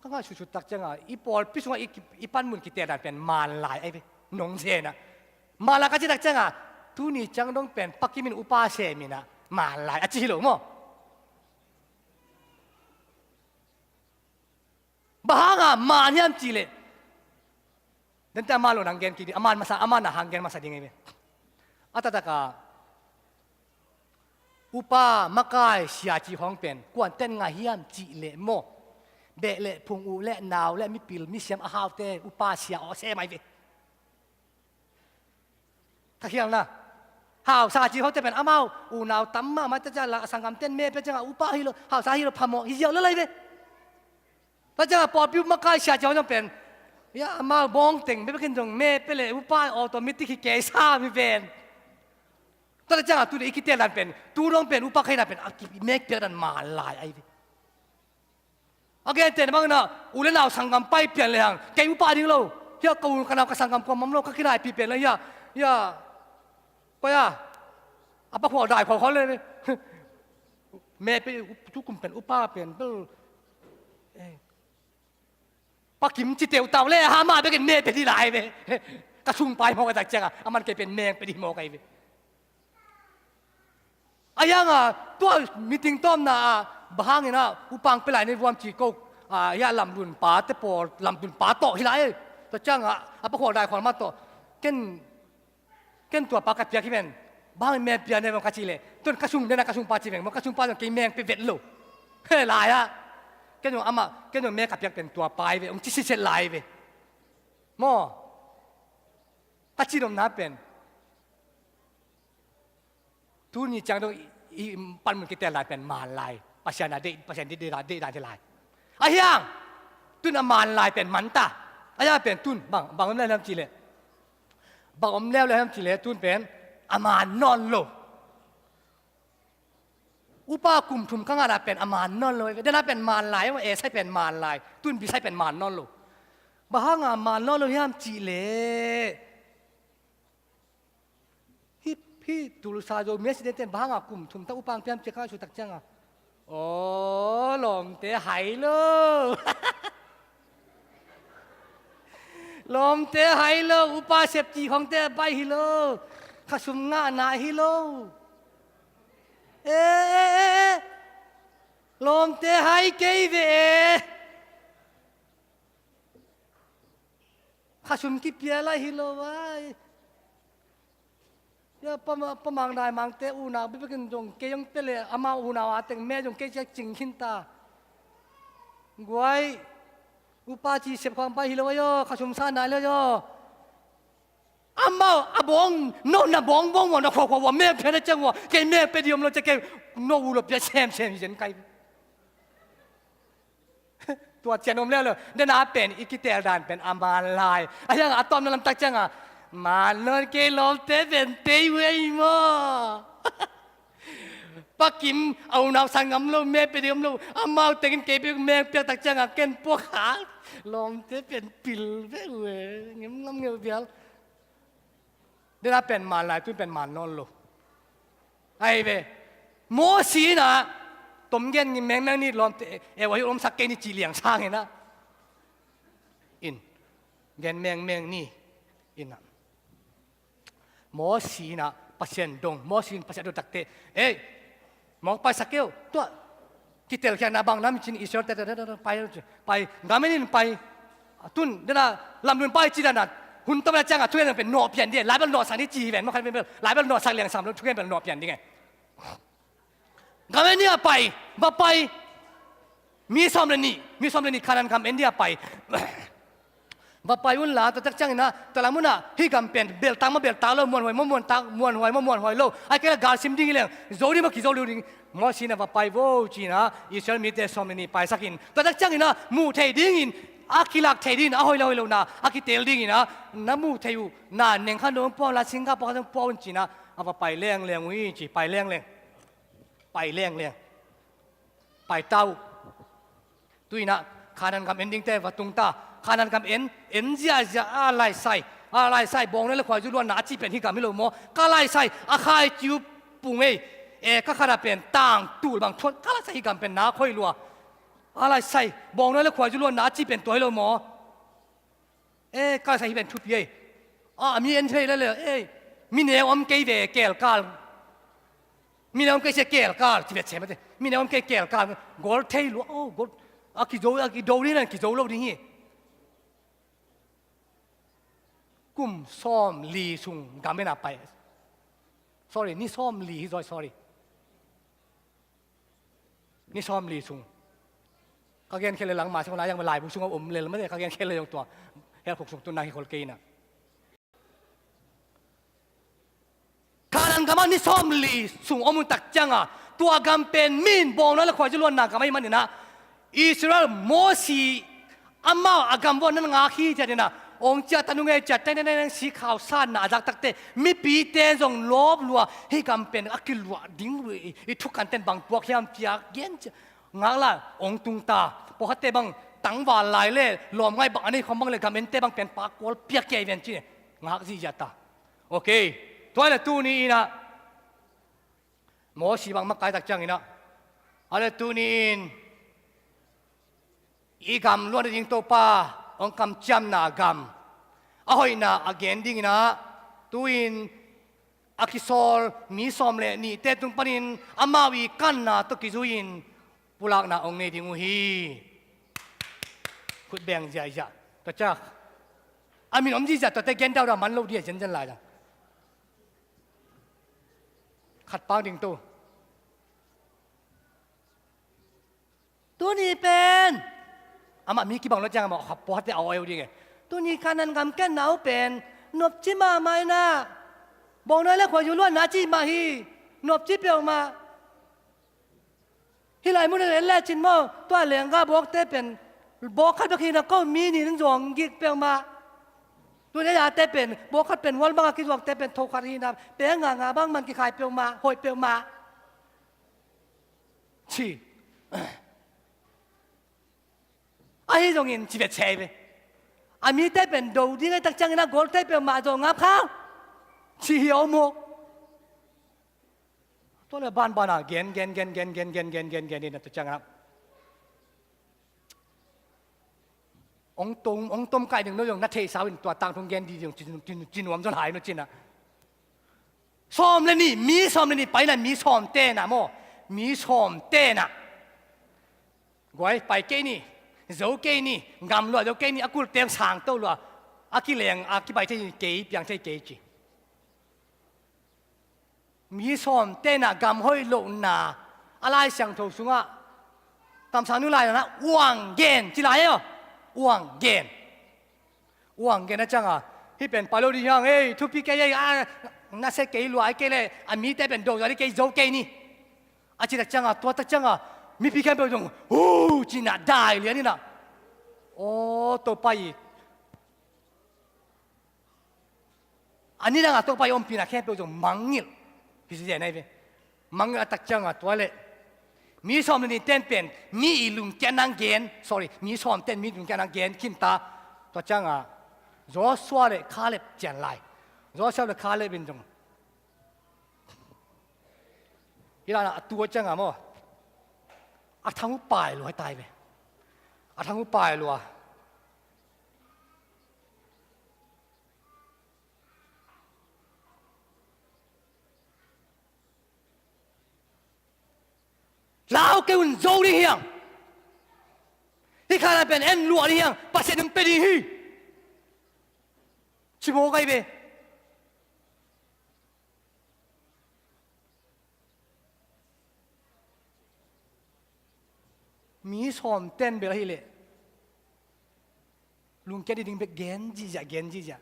ka ngaihsutsut tak ciang a, i pawlpi sungah i, i panmun kitel dan pen manlai ai ve. Nong zen ah. Manlai ka ci tak ciang a, tuni ciang dong pen Pa Kim in upa sem in ah, manlai a ci hi lo maw. Bang hang a man hiam cih leh, dente a man lo nang gen kik ding, a man masa, a man a hang gen masa ding ei ve. A taktak a upa, makai, sia cih khawng pen kuan ten ngah hiam cih leh maw, beh leh phung, u leh nau leh mipil misiam a haute upa sia aw sem ai ve. Ka khialhna, hausa cih khawngte pen amau unau tam mahmah, tua ciang a sanggamten me pia ciang a upa hi lo, hausa hi lo, phamawh hi ziau lel ai ve. Tua ciang a pawlpi makai sia cih khawng pen, ya, amau bawng teng bek in zong me pia leh upa automatic hi kei sam hi ven. Tua ciang a tu leh i kitel dan pen, tu dong pen upa khaina pen a kimek piak dan manlai ai ve. A gentehna bangin ah, u le nau sanggam pai pian le hang, kei upa ding lo. Hiah ka u ka nau ka sanggam kuamah om lo, ka kinaipih pian le hiah, hiah, koi a, a pakhual dai khual khual le. Me pe, tu kum pen upa pian bel. Eh. Pa Kim ci teutau le, ha mah bekin me pe dih lai ve. Ka sungpa hi mawk a tak ciang a, a man kei pen meng pe dih mawk ai ve. A hiang a, tua meeting tawmna a, bang hangin a, upa hong pia lai ni vuam ci ko, a, hiah lamdunpa te pawl, lamdunpa tawh hi lai, tua ciang a, a pakhual dai khual mah tawh, ken, ken tuapa ka piak hi ven, bang hangin me pia ne vuam ka cih leh, tuan ka sung dena ka sungpa ci ven, maw ka sungpa zong kei meng pia vet lo. He lai a, ken zong amah, ken zong me ka piak pen tuapa hi ve, hong ci sitset lai ve. Maw, ka ci nopna pen, tuni ciang dong i, i panmun kitel lai pen manlai. Pasian a deih, Pasian deih, deih, deih, deih lai. A hiang, tun a manlai pen man ta. A hiang pen tun, bang, bang om le hiam cih leh, bang om le hiam cih leh, tun pen a man nawn lo. Upa kum thum ka ngahna pen a man nawn lo. Dena pen manlai, esai pen manlai. Tun bisai pen man nawn lo. Bang hanga man nawn lo hiam cih leh, hih, hih Tulsa Zomi a siteten bang hanga kum thum ta upa hong piam cih ka ngaihsut tak ciang a, aw, lawmte hai lo. Lawmte hai lo, upa sep cih khawngte a baih hi lo. Khasum ngahna hi lo. E, e, e, e. Lawmte hai kei ve e. Khasum kipia lai hi lo ai. Ya, pa ma-, pa Mang Dai Mangte unau bekbekin zong kei hong pia leh amau unau a teng me zong kei ciah cing khin ta. Guai, upa ci sep khawng pai hi lo ai aw, khasum sa nai lo ai aw. Amau a bawng, no na bawng bawng ua, na khua khua ua, me pia na ciang ua, kei me pia dih om lo ciah kei no uh lo pia semsem hi zen kai. Tua cian om leuleu. Dena pen i kitel dan pen a man lai. A hiang a tawmna lamtak ciang a, man nawn kei lawmte pen tei uh ei maw. Pa Kim a unau sang ngam lo, me pe ding om lo. Amau tengin kei pe meng piak tak ciang a ken puak hang. Lawmte pen pil ve uh e. Ngem ngam ngeu bial. Dena pen man lai, tun pen man nawn lo. Ai ve. Mosi in ah, tom gen mengmeng ni lawmte, e, wa hi omsak kei ni ci liang sang in ah. in, gen mengmeng ni. Ina Mosi ina Pasian dong, Mosi in Pasian dong takte, ei, mong paisak keu, tua kitelkhiatna bang nam cin Israel te, te, te, te, pai, pai, gam en in pai, tun dena lamdun pai ci dana, hun tawh na cianga thu en pen nawh pian di, Lai bel nawhsak ni ci hi ven, mawk khat pen bel Lai bel nawhsak liang sam lo, thu en pen nawh pian di nge. Gam en dia pai, va pai. Mi sawm le nih, mi sawm le nih Kanaan gam en dia pai. Va pai unla, tua tak ciangina, tua lam una, hih gam pen beltak maw beltak lo, muanhuai maw muantak, muanhuai maw muanhuai lo, ahih kei leh galsim ding hi leng, zo ding maw kizo lo ding, Mosi na va pai vo cina, Israel mite sawm le nih paisakin, tua tak ciangina, muh thei dingin, a kilak thei dingin, a hoih lo hoih lo na, a kitel dingina, na muh thei uh, na neng kha nong pua un la, singkha pua kha nong pua un cina, a va pai lengleng uh hi ci, pai lengleng. Pai lengleng. Pai ta uh. Tuina Kanaan gam en dingte va tung ta. Kanaan gam en, en ziahziah a laisai. A laisai, bawngnawi le khuaizu luanna a cih pen hih gam hi lo maw? Ka laisai, a khaici uh pung ei. E, ka khat a pen tang tul bang thuan, ka laisai hih gam pen nak hoih lua. A laisai, bawngnawi le khuaizu luanna a cih pen tua hi lo maw? E, ka laisai hih pen thupi ei. A, a mi en thei le le, ei. Mi neu om kei ve kelkal. Mi neu om kei sia kelkal, ci vet sem ate. Mi neu om kei kelkal, gol thei lua, oh, gol. A kizo, a kido ding nan kizo lo ding hi. Kum sawm li sung gam en a pai. Sorry, ni sawm li hi zaw, sorry. Ni sawm li sung. Ka gen khel le lang ma sung na yang laibu sung a om lel mate, ka gen khel le yong tua. Hel khuk sung tun na hi khol kei na. Kanaan gam ah ni sawm li sung om un tak cianga, tua gam pen mi in bawngnawi le khuaizu luanna gam ahih maninah, Israel Mosi amau a gam vuah nan ngak hi ciatinah, ong ciah ta nung ei ciah teng teng teng si khau sanna a zak takte, mipite zong lawp lua, hih gam pen a kiluah ding uh i, i thukanten bang puak hiam ciah gen ciah ngak la ong tung ta, pawlkhatte bang tangval lai le lawmngaih bang a nei khawm bang le gam ente bang pen pakkual piak kei ven ci ngak zihziah ta. Ok. Tua le tuni inah Mosi bang makai tak cianginah, a le tuni in i gam luan ding Topa hong kamciamna gam a hoihna a gen dinginah, tu-in a kisawl mi sawm le nihte tung panin amau i kanna tawh kizui-in pulakna hong nei ding uh hi. Khut beng ziahziah. Tua ciah a min om zihziah tuate gen dauhdauh man lo dih a zenzen lai a. Khat pak ding to. Tuni pen amah mi kibang lo ciang amah pawlkhatte a awi uh ding e. Tuni Kanaan gam kenna uh pen nopci mahmah inah, bawngnawi le khuaizu luanna cih mah hi. Nopci peuhmah. Hih lai mun a en lecin maw, tua lengga bawkte pen bawk khat bek hina ko mi nih in zawng gik peuhmah. Tun ei ate pen bawk khat pen hual banga kizuakte pen tho khat hina, peng nganga bang man kikhai peuhmah, hoih peuhmah. Ci. Ahi zongin ci vet cei ve. A mite pen do ding ei tak ciangin a gol thei peuhmah zawng ngap khang. Ci hi a om uh. Tua le banbana gen gen gen gen gen gen gen gen gen in a tua ciangah ong tom ong tom kaih ding no zong na theihsa uh in tua tangtung gen di ding ci nuam zon hai no cinah. Sawm le nih, mi sawm le nih paina, mi sawm tenah maw, mi sawm tenah. Guai, pai kei ni, zo kei ni, gam luah zo kei ni, a kulh teng sang to luah, a kileng a kipai thei kei, piang thei kei ci. Mi sawm tenah gam hoih lohna a Lai Siangtho sungah kamsang nu lai nanah uang gen ci lai aw. Uang gen. Uang gen a cianga hih pen pai lo ding hiang ei, thupi kei ei, a na se kei luai kei le a mite pen do zali kei zo kei ni. A ci tak cianga tua tak cianga mipi khempeuh zong hu cinah dai lian inah. Aw Topa i A nidangah Topa i ompihna khempeuh zong mangngilh hi zia nai ve. Mangngilh a tak ciangah tua leh mi sawm le nih ten pen mi i lungkiatna gen, sorry, mi sawm ten mi lungkiatna gen khinta. Tua ciangah Joshua le Caleb cian lai. Joshua le Caleb in zong hi lanah a tu a ciangah maw, a thang uh pai lua hi tai ve. A thang uh pai lua. zo ding hi hang. Hih Kanaan pen en luah ding hi hang, Pasian in hong pia ding hi, ci mawk ahi ve. Mi sawmten bel ahih leh lungkiat ding bek gen zihziah, gen zihziah.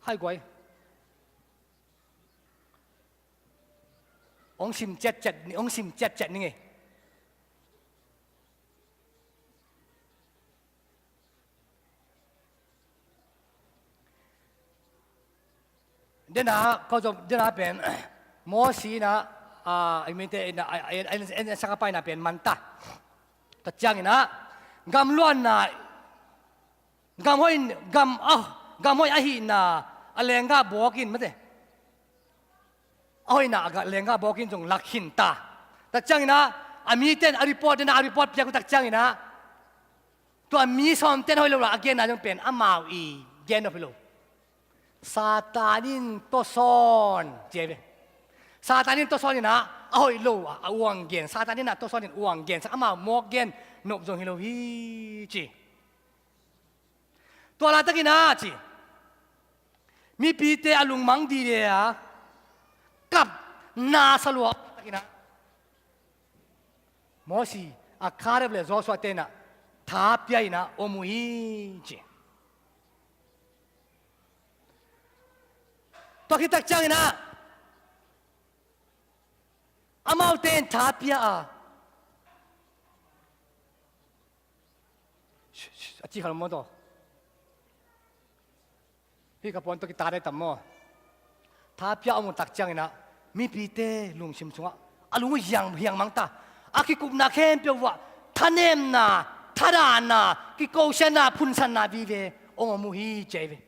Hai guai. Hong sim ciatciat ni, hong sim ciatciat ni ngei. Dena, ko zong dena pen, Mosi in ah, a, i mite in ah, a, a, a, a, a, sakapai na pen manta. Tua ciangin ah, gamluanna, gam hoih, gam, a, gam hoih ahihna, a lenggah bawkin, mate. A hoihna, a lenggah bawkin zong lak khin ta. Tua ciangin ah, a mite in a report, dena a report piak uh tak ciangin ah, tua mi sawmten hoih lo la, a genna zong pen, amau i gen nop hi lo. Satan in tawsawn, ci hi ve. Satan in tawsawn in ah, a hoih lo, a, a uang gen. Satan in ah tawsawn in uang gen. Sa amau mawk gen, nop zong hi lo hi, ci. Tua laitakin ah, ci. Mipite a lungmang dide a, kap na sa lua takin ah. Mosi, a Kaleb le Joshua te in ah, tha pia in ah, om uh hi, ci. Tua khit tak ciangin ah, amaute in tha pia a. A ci kha lo maw taw. Hih ka puan tawh kitat dai tam maw. Tha pia a om uh tak ciangin ah, mipite lungsim sungah a lung uh hiang, hiang mang ta. A kikupna khempeuh uh ah, thanemna, thadanna, kikosiatna, phunsanna vive hong om uh hi, ci hi ve.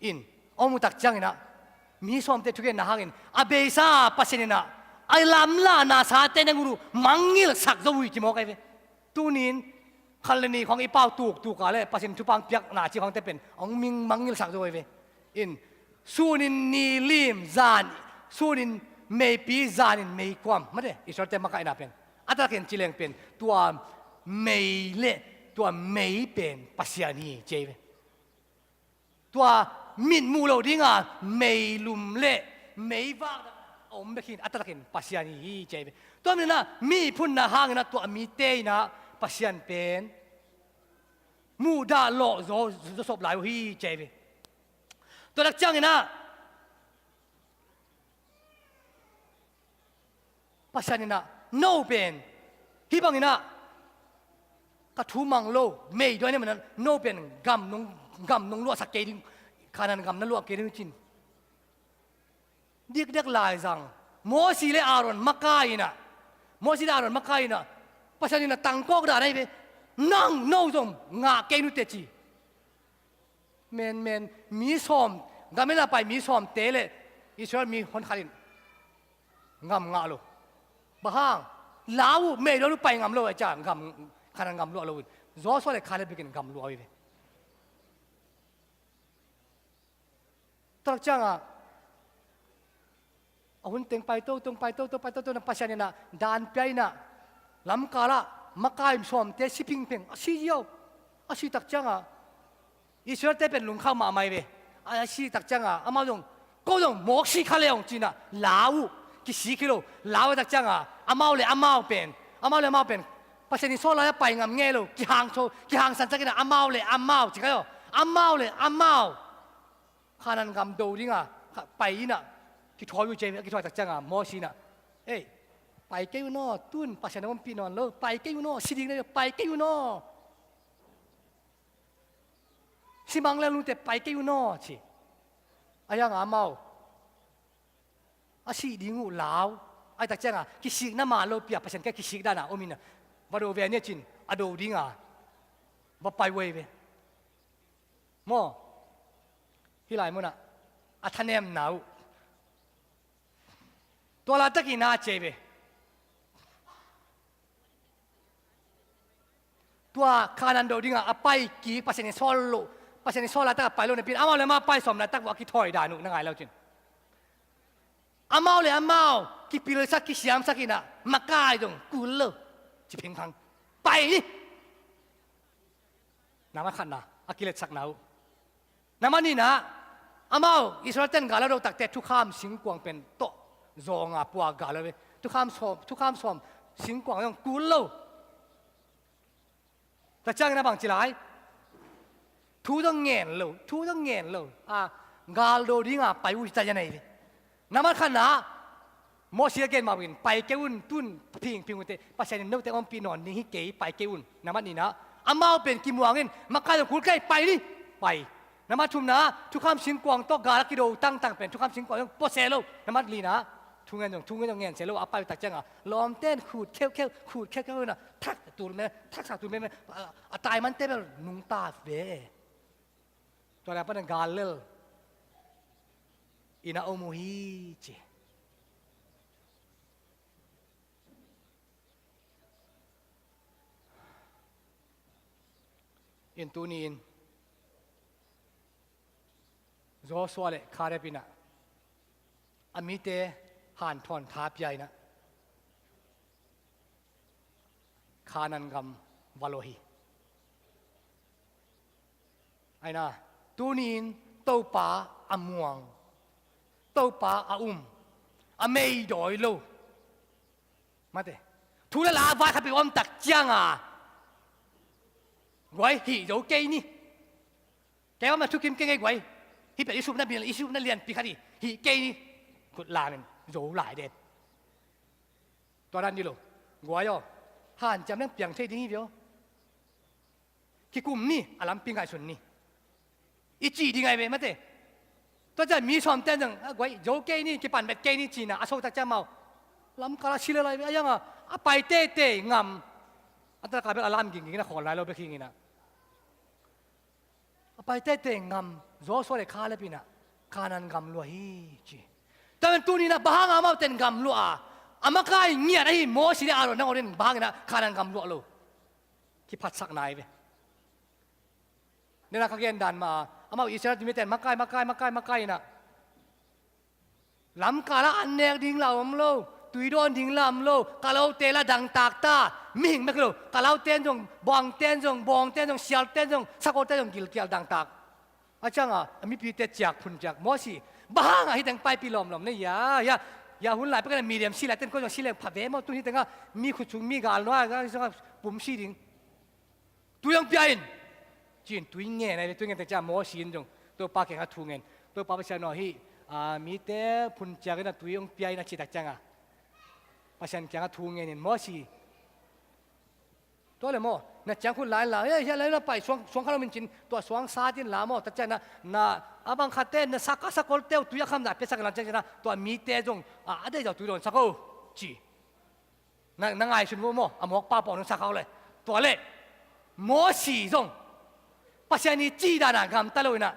In, a om uh tak ciangin ah, mi sawmte thugenna hangin, a beisa Pasian in ah, a lamlahna sate nangawn uh mangngilhsak zo uh hi, ci mawk ahi ve. Tuni-in, khat le nih khawng i pau tuktuk a leh Pasian thupha hong piakna cih khawngte pen hong mangngilhsak zo ahi ve. In, sunin ni lim, zan, sunin meipi, zanin meikuam, mate, Israelte makaihna pen. A taktakin ci leng pen, tua mei le tua mei pen Pasian hi, ci ahi ve. Tua mit muh loh dinga meilum le meivak a om bek hi, a taktakin Pasian hi hi, ci ahi ve. Tua manin ah miphunna hangin ah tua mite in ah Pasian pen muhdah lawh zaw, zaw sop lai uh hi, ci ahi ve. Tua tak ciangin ah Pasian in ah, no pen hih bangin ah ka thu mang lo, mei dawi na manin ah, no pen gam nong, gam nong luahsak kei ding, Kanaan gam na luah kei ding, ci-in dikdek laizang, Mosi le Aaron makai in ah, Mosi le Aaron makai in ah, Pasian in ah tangkawk dan ahi ve, nang no zong ngah kei nute, ci. Men, men, mi sawm, gam inn ah pai mi sawmte le Israel mi honkhat in gam ngah lo. Bang hang? Lau uh, mei dawi uh pai ngam lo, a ciah gam, Kanaan gam luah lo in. Joshua le Kaleb bek in gam luah uh hi ve. Tua tak ciangah, a hun teng pai toto, pai toto, pai toto, na Pasian in ah dan pia in ah, lamkal ah makai sawmte si phingpheng, a si ziau. A si tak ciangah Israelte pen lungkham mahmah hi ve. A si tak ciangah amau zong, ko zong mawk si kha le hong, ci-in ah lau uh, kisik hi lo. Lau a tak ciangah amau le amau pen, amau le amau pen Pasian in sawt lai-ah pai ngam ngei lo, kihangso, kihangsan sak in ah, amau le amau, ci kha lo. Amau le amau Kanaan gam do dinga pai in ah kithawi uh, ci hi ve. A kithawi tak ciangah Mosi in ah, ei, pai kei un aw, tu-in Pasian in hong ompih nawn lo, pai kei un aw, si ding na hi, pai kei un aw. Si mang lel un teh, pai kei un aw, ci. Ahi hangah amau a sih ding uh lau. Ahi tak ciangah kisikna man lo pi-a, Pasian kiang kisik dan a om in ah, va do ve ni, ci-in a do dinga va pai uh ahi ve. Maw, hih lai munah a thanemna uh tua laitakin ah, ci hi ve. Tua Kanaan do dingah a pai kik, Pasian in sawl loh, Pasian in sawl laitak a pai loh napi-in, amau le amau pai sawm laitak uh a kithawi dan uh na ngai le uh cin. Amau le amau kipilsak, kisiamsak in ah, makai zong kul lo, ci phengphang. Pai ni. Nambat khatna, a kiletsakna uh. Nambat nihna, amau Israel-te'n gal a do takte thukham singkuang pen tawh zawnga pua gal a ve. Thukham sawm, thukham sawm singkuang zong kul lo. Tua ciangin a bang ci lai? Thu zong ngen lo, thu zong ngen lo. A, gal do dinga pai uh hi ta, a nei ve. Nambat khatna, Mosi a gen mah bangin, pai kei un, tun phingphing uh teh, Pasian in note ompih nawn ding hi kei, pai kei un. Nambat nihna, amau pen kimuang in, makai zong kul kei, pai ni, pai. Nambat thumna, thukham singkuang tawh gal a kido tangtang pen, thukham singkuang zong pua se lo. Nambat lina, thungen zong, thungen zong ngen se lo, a pai uh tak cianga, lawmte'n khut kheukheu, khut kheukheu in ah, thak tul me, thaksa tul me, a, a tai mante bel nungta ve. Tua leh a pan gal lel in a om uh hi, ci. In tuni-in Joshua le Caleb in ah a mite hanthawn tha pia in ah Canaan gam va lawh hi. Aina, tuni-in Topa a muang, Topa a um, a meidawi lo. Mate, thu le la a vaikhak peuh a om tak cianga, guai, hih zo kei ni. Kei bang mah thukim kei ngei, guai. Hih peuh i supna bil, i supna lianpi khat hi, hih kei ni. Khut lamin zo lai den. Tua dan ni lo. Guai aw, hanciam leng piang thei ding hi ve aw. Kikum ni, a lampi ngaihsun ni, i cih ding ahi ve, mate. Tua ciang mi sawmte'n zong, a, guai, zo kei ni, kipan vet kei ni, ci-in ah a so tak ciang amau lamkal ah si lel lai ve. A iang a, a pai teitei ngam, a taka bel a lam gingging in a khawl lai lo bek hi ing in ah, a pai teitei ngam, Joshua le Caleb in ah Canaan gam luah hi, ci. Tua pen tuni-in ah bang hanga amaute in gam luah a, a makai ngiat ahi Mosi le Aaron nangawn in bang hangin ah Canaan gam luah lo? Kiphatsakna ahi ve. Nena ka gen dan mah, amau Israel mite'n makai, makai, makai, makai in ah, lamkal ah an nek ding la om lo, tui dawn ding la om lo, kalaute la dangtak ta, mihing bek hi lo, kalaute'n zong, bawngte'n zong, bawngte'n zong, sialte'n zong, sakote'n zong gilkial dangtak. A cianga, a mipite ciak phun ciak, Mosi, bang hanga hih teng paipih lawmlawm na hia, hia, hia, hun lai pek in ah Midian si laite'n koi zong si leng pha ve maw, tu hih tengah mi khut sung mi gal nuai a pum si ding. Tui hong pia in, ci-in tui ngen ahi ve. Tui ngen teng ciang Mosi in zong Topa kiangah thu ngen. Topa Pasian aw, hih, a, mite phun ciak in ah tui hong pia in, a cih tak cianga Pasian kiangah thu ngen in, Mosi, tua leh maw, na ciangkhut la in la, eh, hih lai na pai, suang, suang khat om in, ci-in, tua suang sat in la maw, tak ciang na, na, a bang khatte na sak a, sakolte uh tui a khamna piasak in la, tak ciang na, tua mite zong, a, a deih zaw tui dawnsak o, ci. Na, na ngaihsun uh maw, a mawk pau pau nungsak kha uh leh. Tua leh Mosi zong Pasian i cih dan a gamta lo in ah,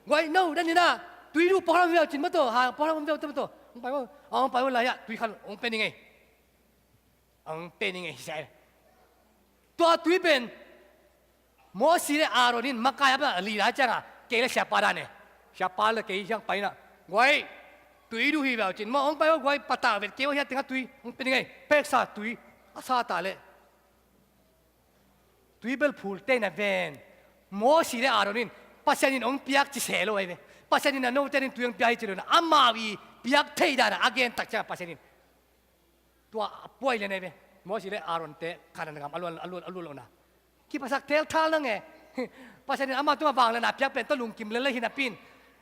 guai, no dan in ah, tui duh pawlkhat om viau, ci-in maw, tua, ha, pawlkhat om viau, ci-in maw, tua, hong pai maw, hong pai maw, lai ah tui khat hong pia ning ei. Hong pia ning ei, hi sia. Tua tui pen Mosi le Aaron in makai a, a lih lai cianga, kei le siapa dan e, siapa le kei hiang pai in ah, guai, tui duh hi viau, ci-in maw, hong pai maw, guai, patau vet kei maw, hih tengah tui hong pia ning ei, pheksa tui a sa ta leh. Tui bel phul teina ven. Mosi le Aaron in Pasian in hong piak ci se lo ahi ve. Pasian in a note ading tui hong pia hi ci lo in ah, amau i piak theih dan a a gen tak ciang Pasian in tua a puai lian ahi ve. Mosi le Aaron-te Canaan gam a luah, a luah, a luah lohna kiphasak thelthal nang e. Pasian in amau tungah vangliatna piak pen tua lungkim lel hi napi in,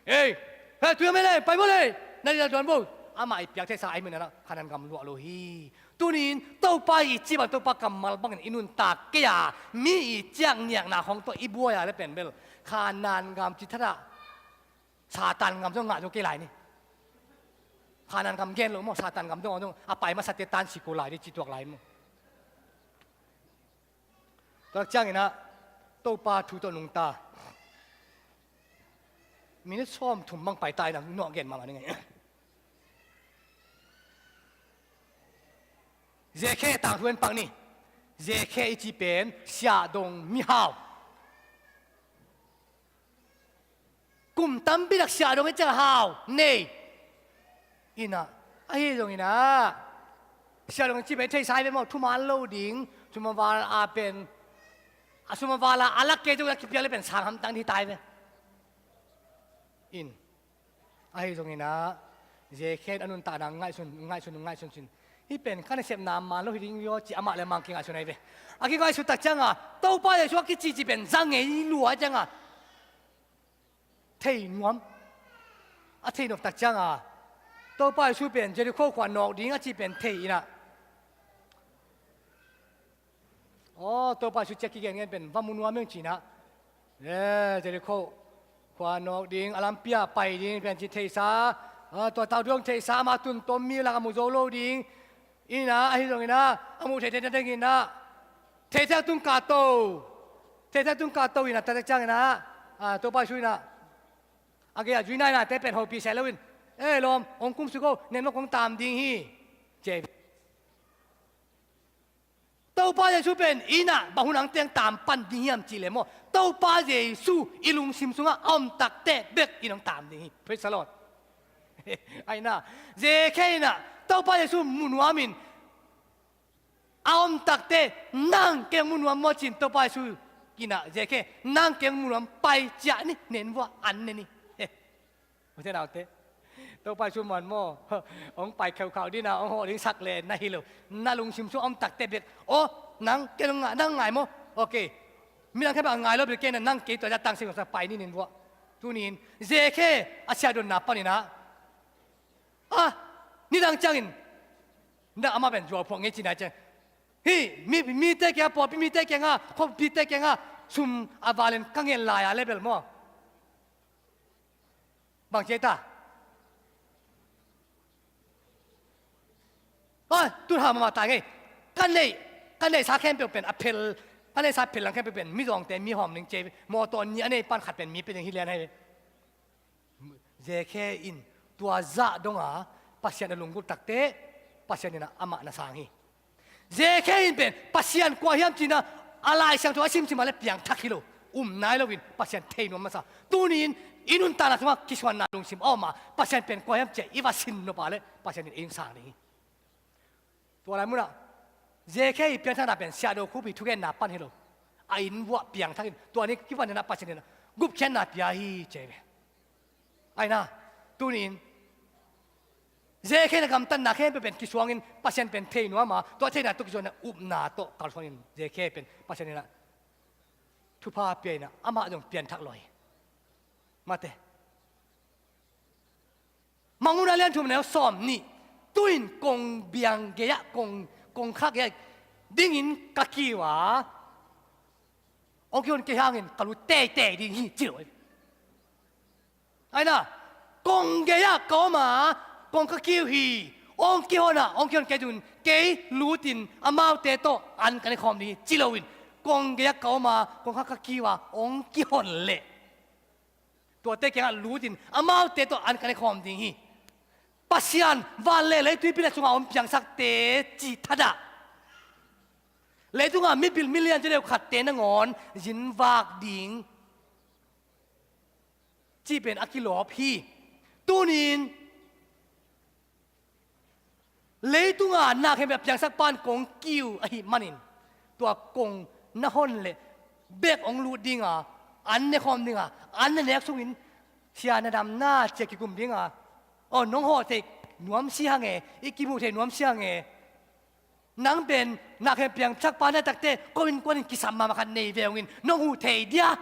ei, hei, tui om ei le, pai bo le, na lina duan bo. Amah i piak theihsa ahih manin ah Canaan gam luah lo hi. Tuni-in Topa i cih bang, Topa kammal bangin i nuntak kei a, mi i ciakniakna khawng tawh i buai a leh pen bel Canaan gam cithat ah Satan gam zong ngah zo kei lai ni. Canaan gam gen lo maw, Satan gam zong, zong a pai masate tan sik uh lai ding ci tuak lai maw. Tua ciangin ah Topa thu tawh nungta. Minute sawmthum bang pai ta in ah nuah gen mahmah ning ei. Zekhe tangthu en pak ni. Zekhe i cih pen siahdong mihau. Kum tampi tak siahdong i cih ciang hau nei in ah, Ahi zongin ah, sia dong ci pen theihsa hi ve maw, thuman lo ding, sum a val a pen, a sum a val a a lak kei zong a kipiak le pen sang hamtang ding hi ta hi ve. In, ahi zongin ah, Zakhe in a nuntakna ngaihsun, ngaihsun, ngaihsun sin. Hih pen ka nasepna man lo hi ding hi aw ci amah le amah kingaihsun ahi ve. A kingaihsun tak ciangin, Topa Jesuh a kicici pen za ngei lua ciangin, thei nuam. A thei nuam tak ciangin, Topa Jesuh pen Jericho khua nawk ding a ci pen thei in ah, aw, Topa Jesuh ci a kigengen pen va mu nuam ing ci in ah, eh, Jericho khua nawk ding, a lampi ah pai ding pen ci theihsa, ah, tua tau dong theihsa, ama tun tom mi lak a mu zo lo ding. In ah, ahi zongin ah, a muh theih theih nading in ah, theihtheih tung kahto. Theihtheih tung kahto in ah, tak ciangin ah, ah, Topa Jesuh in ah, a gei a zui nai nate pen hopih seh lo in, eh, lawm, hong kumsuk o, nen mawk hong tam ding hi, ci. Topa Jesuh pen in ah bang hun ang teng tam pan ding hiam cih leh maw, Topa Jesuh i lungsim sungah a om tak teh bek in hong tam ding hi. Praise the Lord. Ahi in ah, Zakhe in ah Topa Jesuh mu nuam in, a om tak teh nang kei hong mu nuam maw ci in, Topa Jesuh in ah, Zakhe, nang kei hong mu nuam, pai ciah ni, nen vuah an ne ni. He. U te nau te, Topa Jesuh man maw, hong pai kheukhau ding a, hong hawh ding sak le na hi lo. Na lungsim sung a om tak teh bek, aw, nang kei hong ngai, nang ngai maw? Ok. Midang khempeuh a ngai lo bek kei in ah, nang kei tua zah tang sing sa, pai ni, nen vuah. Tuni in Zakhe a siahdonna pan in ah, ah, nidang ciangin, na amah pen zuau phuak ngei ci na ciang, hih mi, mite kiang, pawlpi mite kiangah, khuapite kiangah sum a val in ka ngen lai a le bel maw, bang ci ta? Ah, tun hau mahmah ta ngei. Ka neih, ka neihsa khempeuh pen a phel, ka neihsa phel lang khempeuh pen mizawngte mi hawm ding ci, mawtaw nih a nei pan khat pen mi pia ding hi lian hi. Zakhe in tua zah dong a Pasian a lunggulh tak teh, Pasian in ah amah na sang hi. Zakhe in pen Pasian kua hiam ci in ah, a Lai Siangtho a simsim a le piangthak hi lo, um nai lo in Pasian thei nuam masa. Tuni in i nuntakna sungah kisuanna lungsim a om a, Pasian pen kua hiam ci a i va sin nop a le, Pasian in ei hong sang ding hi. Tua lai munah Zakhe i piangthakna pen siahdaw khuapi thugenna pan hi lo. A inn vuah piangthak in, tua ni kipan in ah Pasian in ah gupkhiatna pia hi ci ve. Ahi in ah, tuni in Zakhe in a gamtatna khempeuh pen kisuang in, Pasian pen thei nuam a, tua theihna tawh kisuang in ah upna tawh kalsuan in, Zakhe pen Pasian in ah thupha pia in ah, amah zong pianthak lua hi. Mate. Mangmuhna lian thum neu sawm nih. Tu-in kong biang gei-ah, kong, kongkhak gei-ah dingin ka kiu a, hong kihon kei hangin ka lut teitei ding hi, ci lo hi. Ahi in ah, kong gei-ah ka om a, kong ka kiu hi, hong kihon a, hong kihon kei dun, kei lutin amaute tawh an ka ne khawm ding hi, ci loin, kong gei-ah ka om a, kongkhak ka kiu a, hong kihon leh tuate kiangah lutin amaute tawh an ka ne khawm ding hi. Pasian, van le lei, tuipi le sungah om piangsakte cih thadah, leitungah mibil milian ci deuh khatte nangawn zinvak ding cih pen a kilawp hi. Tuni-in leitunga na khempeuh a piangsak pan kong kiu ahih manin, tua kong na hon leh bek hong lut dinga, an ne khawm dinga, an na nek sungin sia na dam na ci-a kikum dinga, aw, nong hawh thei nuam si hang e, i kimuh thei nuam si hang e. Nang pen na khempeuh piangsak pa na hi takteh, ko innkuan in kisam mahmah khat nei ve ung in, nong huh thei dia,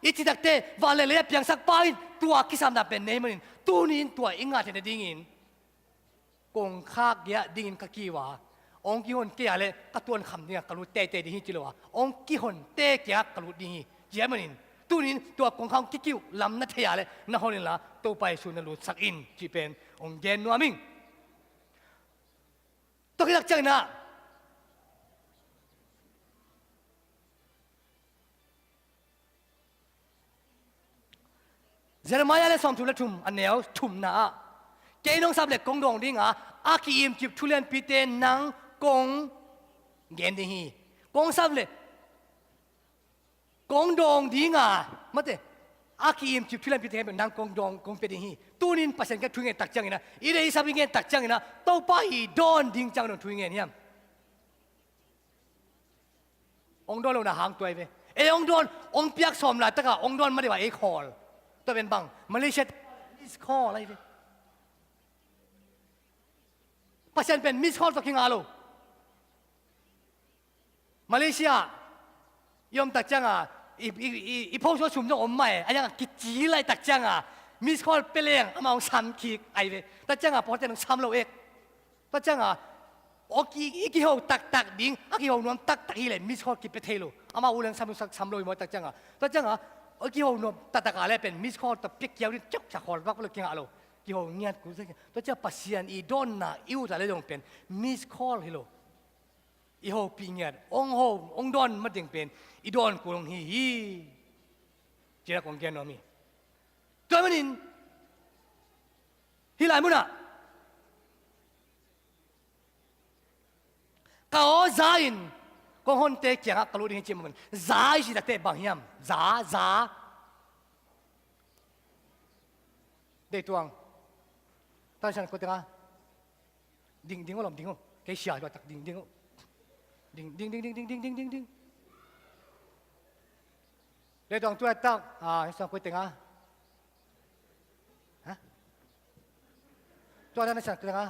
i ci takteh, van le lei a piangsak pa in tua kisamna pen nei manin, tuni-in tua i ngah theihna dingin kongkhak gei-ah dingin ka kiu a, hong kihon kei a leh ka tuankham dingah ka lut teitei ding hi, ci lo a, hong kihonte kiangah ka lut ding hi, ci ahih manin, tuni-in tua kongkhak hong kikiuh lam na thei a leh na hon inla, Topa Jesuh na lutsak in, cih pen hong gen nuam ing. Tua khit tak ciangin ah, Jeremiah le sawmthum le thum, a neu thumna ah, kei nong sap le kong dawng dinga, a ki-imcip thu lianpite nang kong gen ding hi. Kong sap le kong dawng dinga, mate, A ki-im cip thu lam pite khempeuh nang kong dawng kong pia ding hi. Tuni-in Pasian kiang thu i ngen tak ciangin ah, i deihsap i ngen tak ciangin ah, Topa i dawn ding ciang dong thu i ngen hiam? Hong dawn lohna hang tua hi ve. Ei hong dawn, hong piak sawm laitak ah hong dawn ma deuh a ei call. Tua pen bang, Malaysia miss call ahi ve. Pasian pen miss call tawh kingah lo. Malaysia i om tak ciangin ah, i, i, i, i post sum zong om mah e, a hiang a kici laitak ciangin ah, miss call pia leng amah hong sam kik ahi ve. Tak ciangin ah pawlkhatte hong sam lo ek. Tua ciangin ah, aw ki, i kiho taktak ding, a kiho nuam taktak hi leh miss call kipia thei lo. Amah u leng sam, sam, sam lo hi maw tak ciangin ah. Tua ciangin ah, aw kiho nuam taktak a leh pen miss call tawh pia kiau ding ciok ciak call back lo kingah lo. Kiho ngiat kul. Tua ciangin Pasian i dawnna i ut a leh zong pen miss call hi lo. I hopih ngiat, hong ho, hong dawn mateng pen i dawn kul hong hi hi. Ci-in ah kong gen nuam hi. Tua manin hih lai munah ka aw za in kong honte kiangah ka lut ding hi ci manin, za i cih takte bang hiam? Za, za. Deih Tuang. Tan san kua tengah. Ding, ding uh lom, ding uh. Kei sia hi lua tak, ding, ding uh. Ding, ding, ding. Deih Tuang, tua tak, ah, san kua tengah. Ha? Tua na san kua tengah.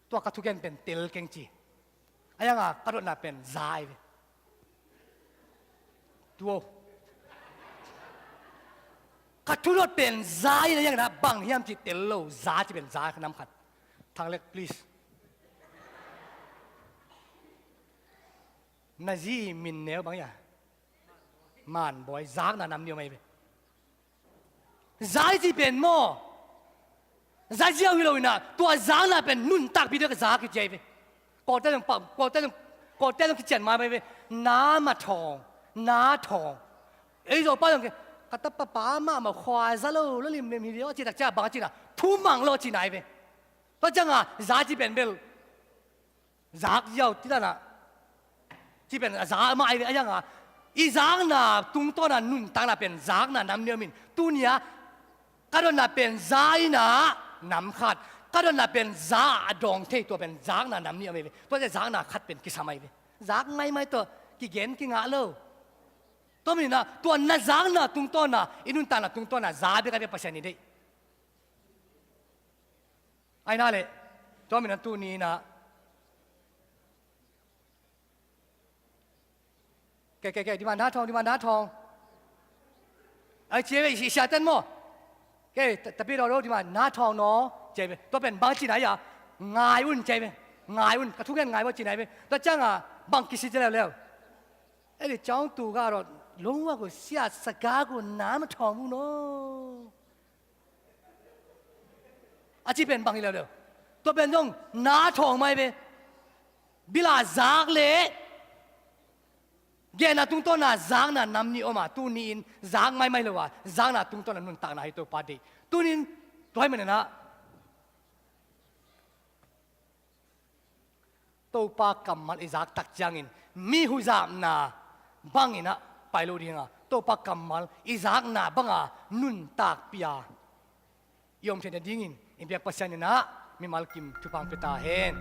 Tua ka thugen pen tel keng ci. A hiang a ka dotna pen za ahi ve. Tua ka thudot pen za in a hiang na bang hiam ci tel lo, za ci pen za nam khat. Thang Lek, please. Na zi min neu bang hia? Man Bawi, zakna nam nih om ahi ve. Za i cih pen maw, za ziau hi lo in ah, tua zakna pen nuntakpih ding a za kici ahi ve. Kawlte zong pa, kawlte zong, kawlte zong kician mai mai ve. Na ma thawng, na thawng. Ei Zopa zong ke, ka tapa pa mahmah khua za lo, lo limlim hi lo a cih tak ciang bang a cihna, thumang lo a cihna ahi ve. Tua ciangin ah za cih pen bel zak ziau cih dan ah, cih pen a za mah ahi ve. A hiang a, i zakna tungtawn a nuntakna pen zakna nam nih om in, tuni a ka dotna pen za in ah nam khat, ka dotna pen za a dawng thei, tua pen zakna nam nih om ahi ve. Tua ciang zakna khat pen kisam ahi ve. Zak maimai tawh kigen kingah lo. Tua manin ah tua na zakna tungtawn a, i nuntakna tungtawn a za bek ahi ve Pasian i deih. Ahi na leh, tua manin ah tuni in ah, kei, kei, kei, demand na thawng, demand na thawng. Ai, ci ve, i, i siate maw. Kei, ta, tapi dawh dawh, demand na thawng naw, ci ve. Tua pen bang cihna hia? Ngai un, ci ve. Ngai un, ka thugen ngai un cihna hi ve. Tua ciangin ah bang kici ci leuleu. Ei, li ciang tu ga dawh, lung wa ku sia sa ga ku na ma thawng mu naw. A cih pen bang hi leuleu. Tua pen zong na thawng mai ve. Bil a zak leh genna tungtawn a zakna nam nih om a, tuni in zak maimai lo a, zakna tungtawn a nuntakna hi Topa deih. Tuni in tua ahih manin ah Topa kammal i zak tak ciangin mi huzapna bangin ah pai lo ding a, Topa kammal i zakna bang a nuntakpih a i om theih nadingin i biak Pasian in ah mimal kim thupha hong pia ta hen.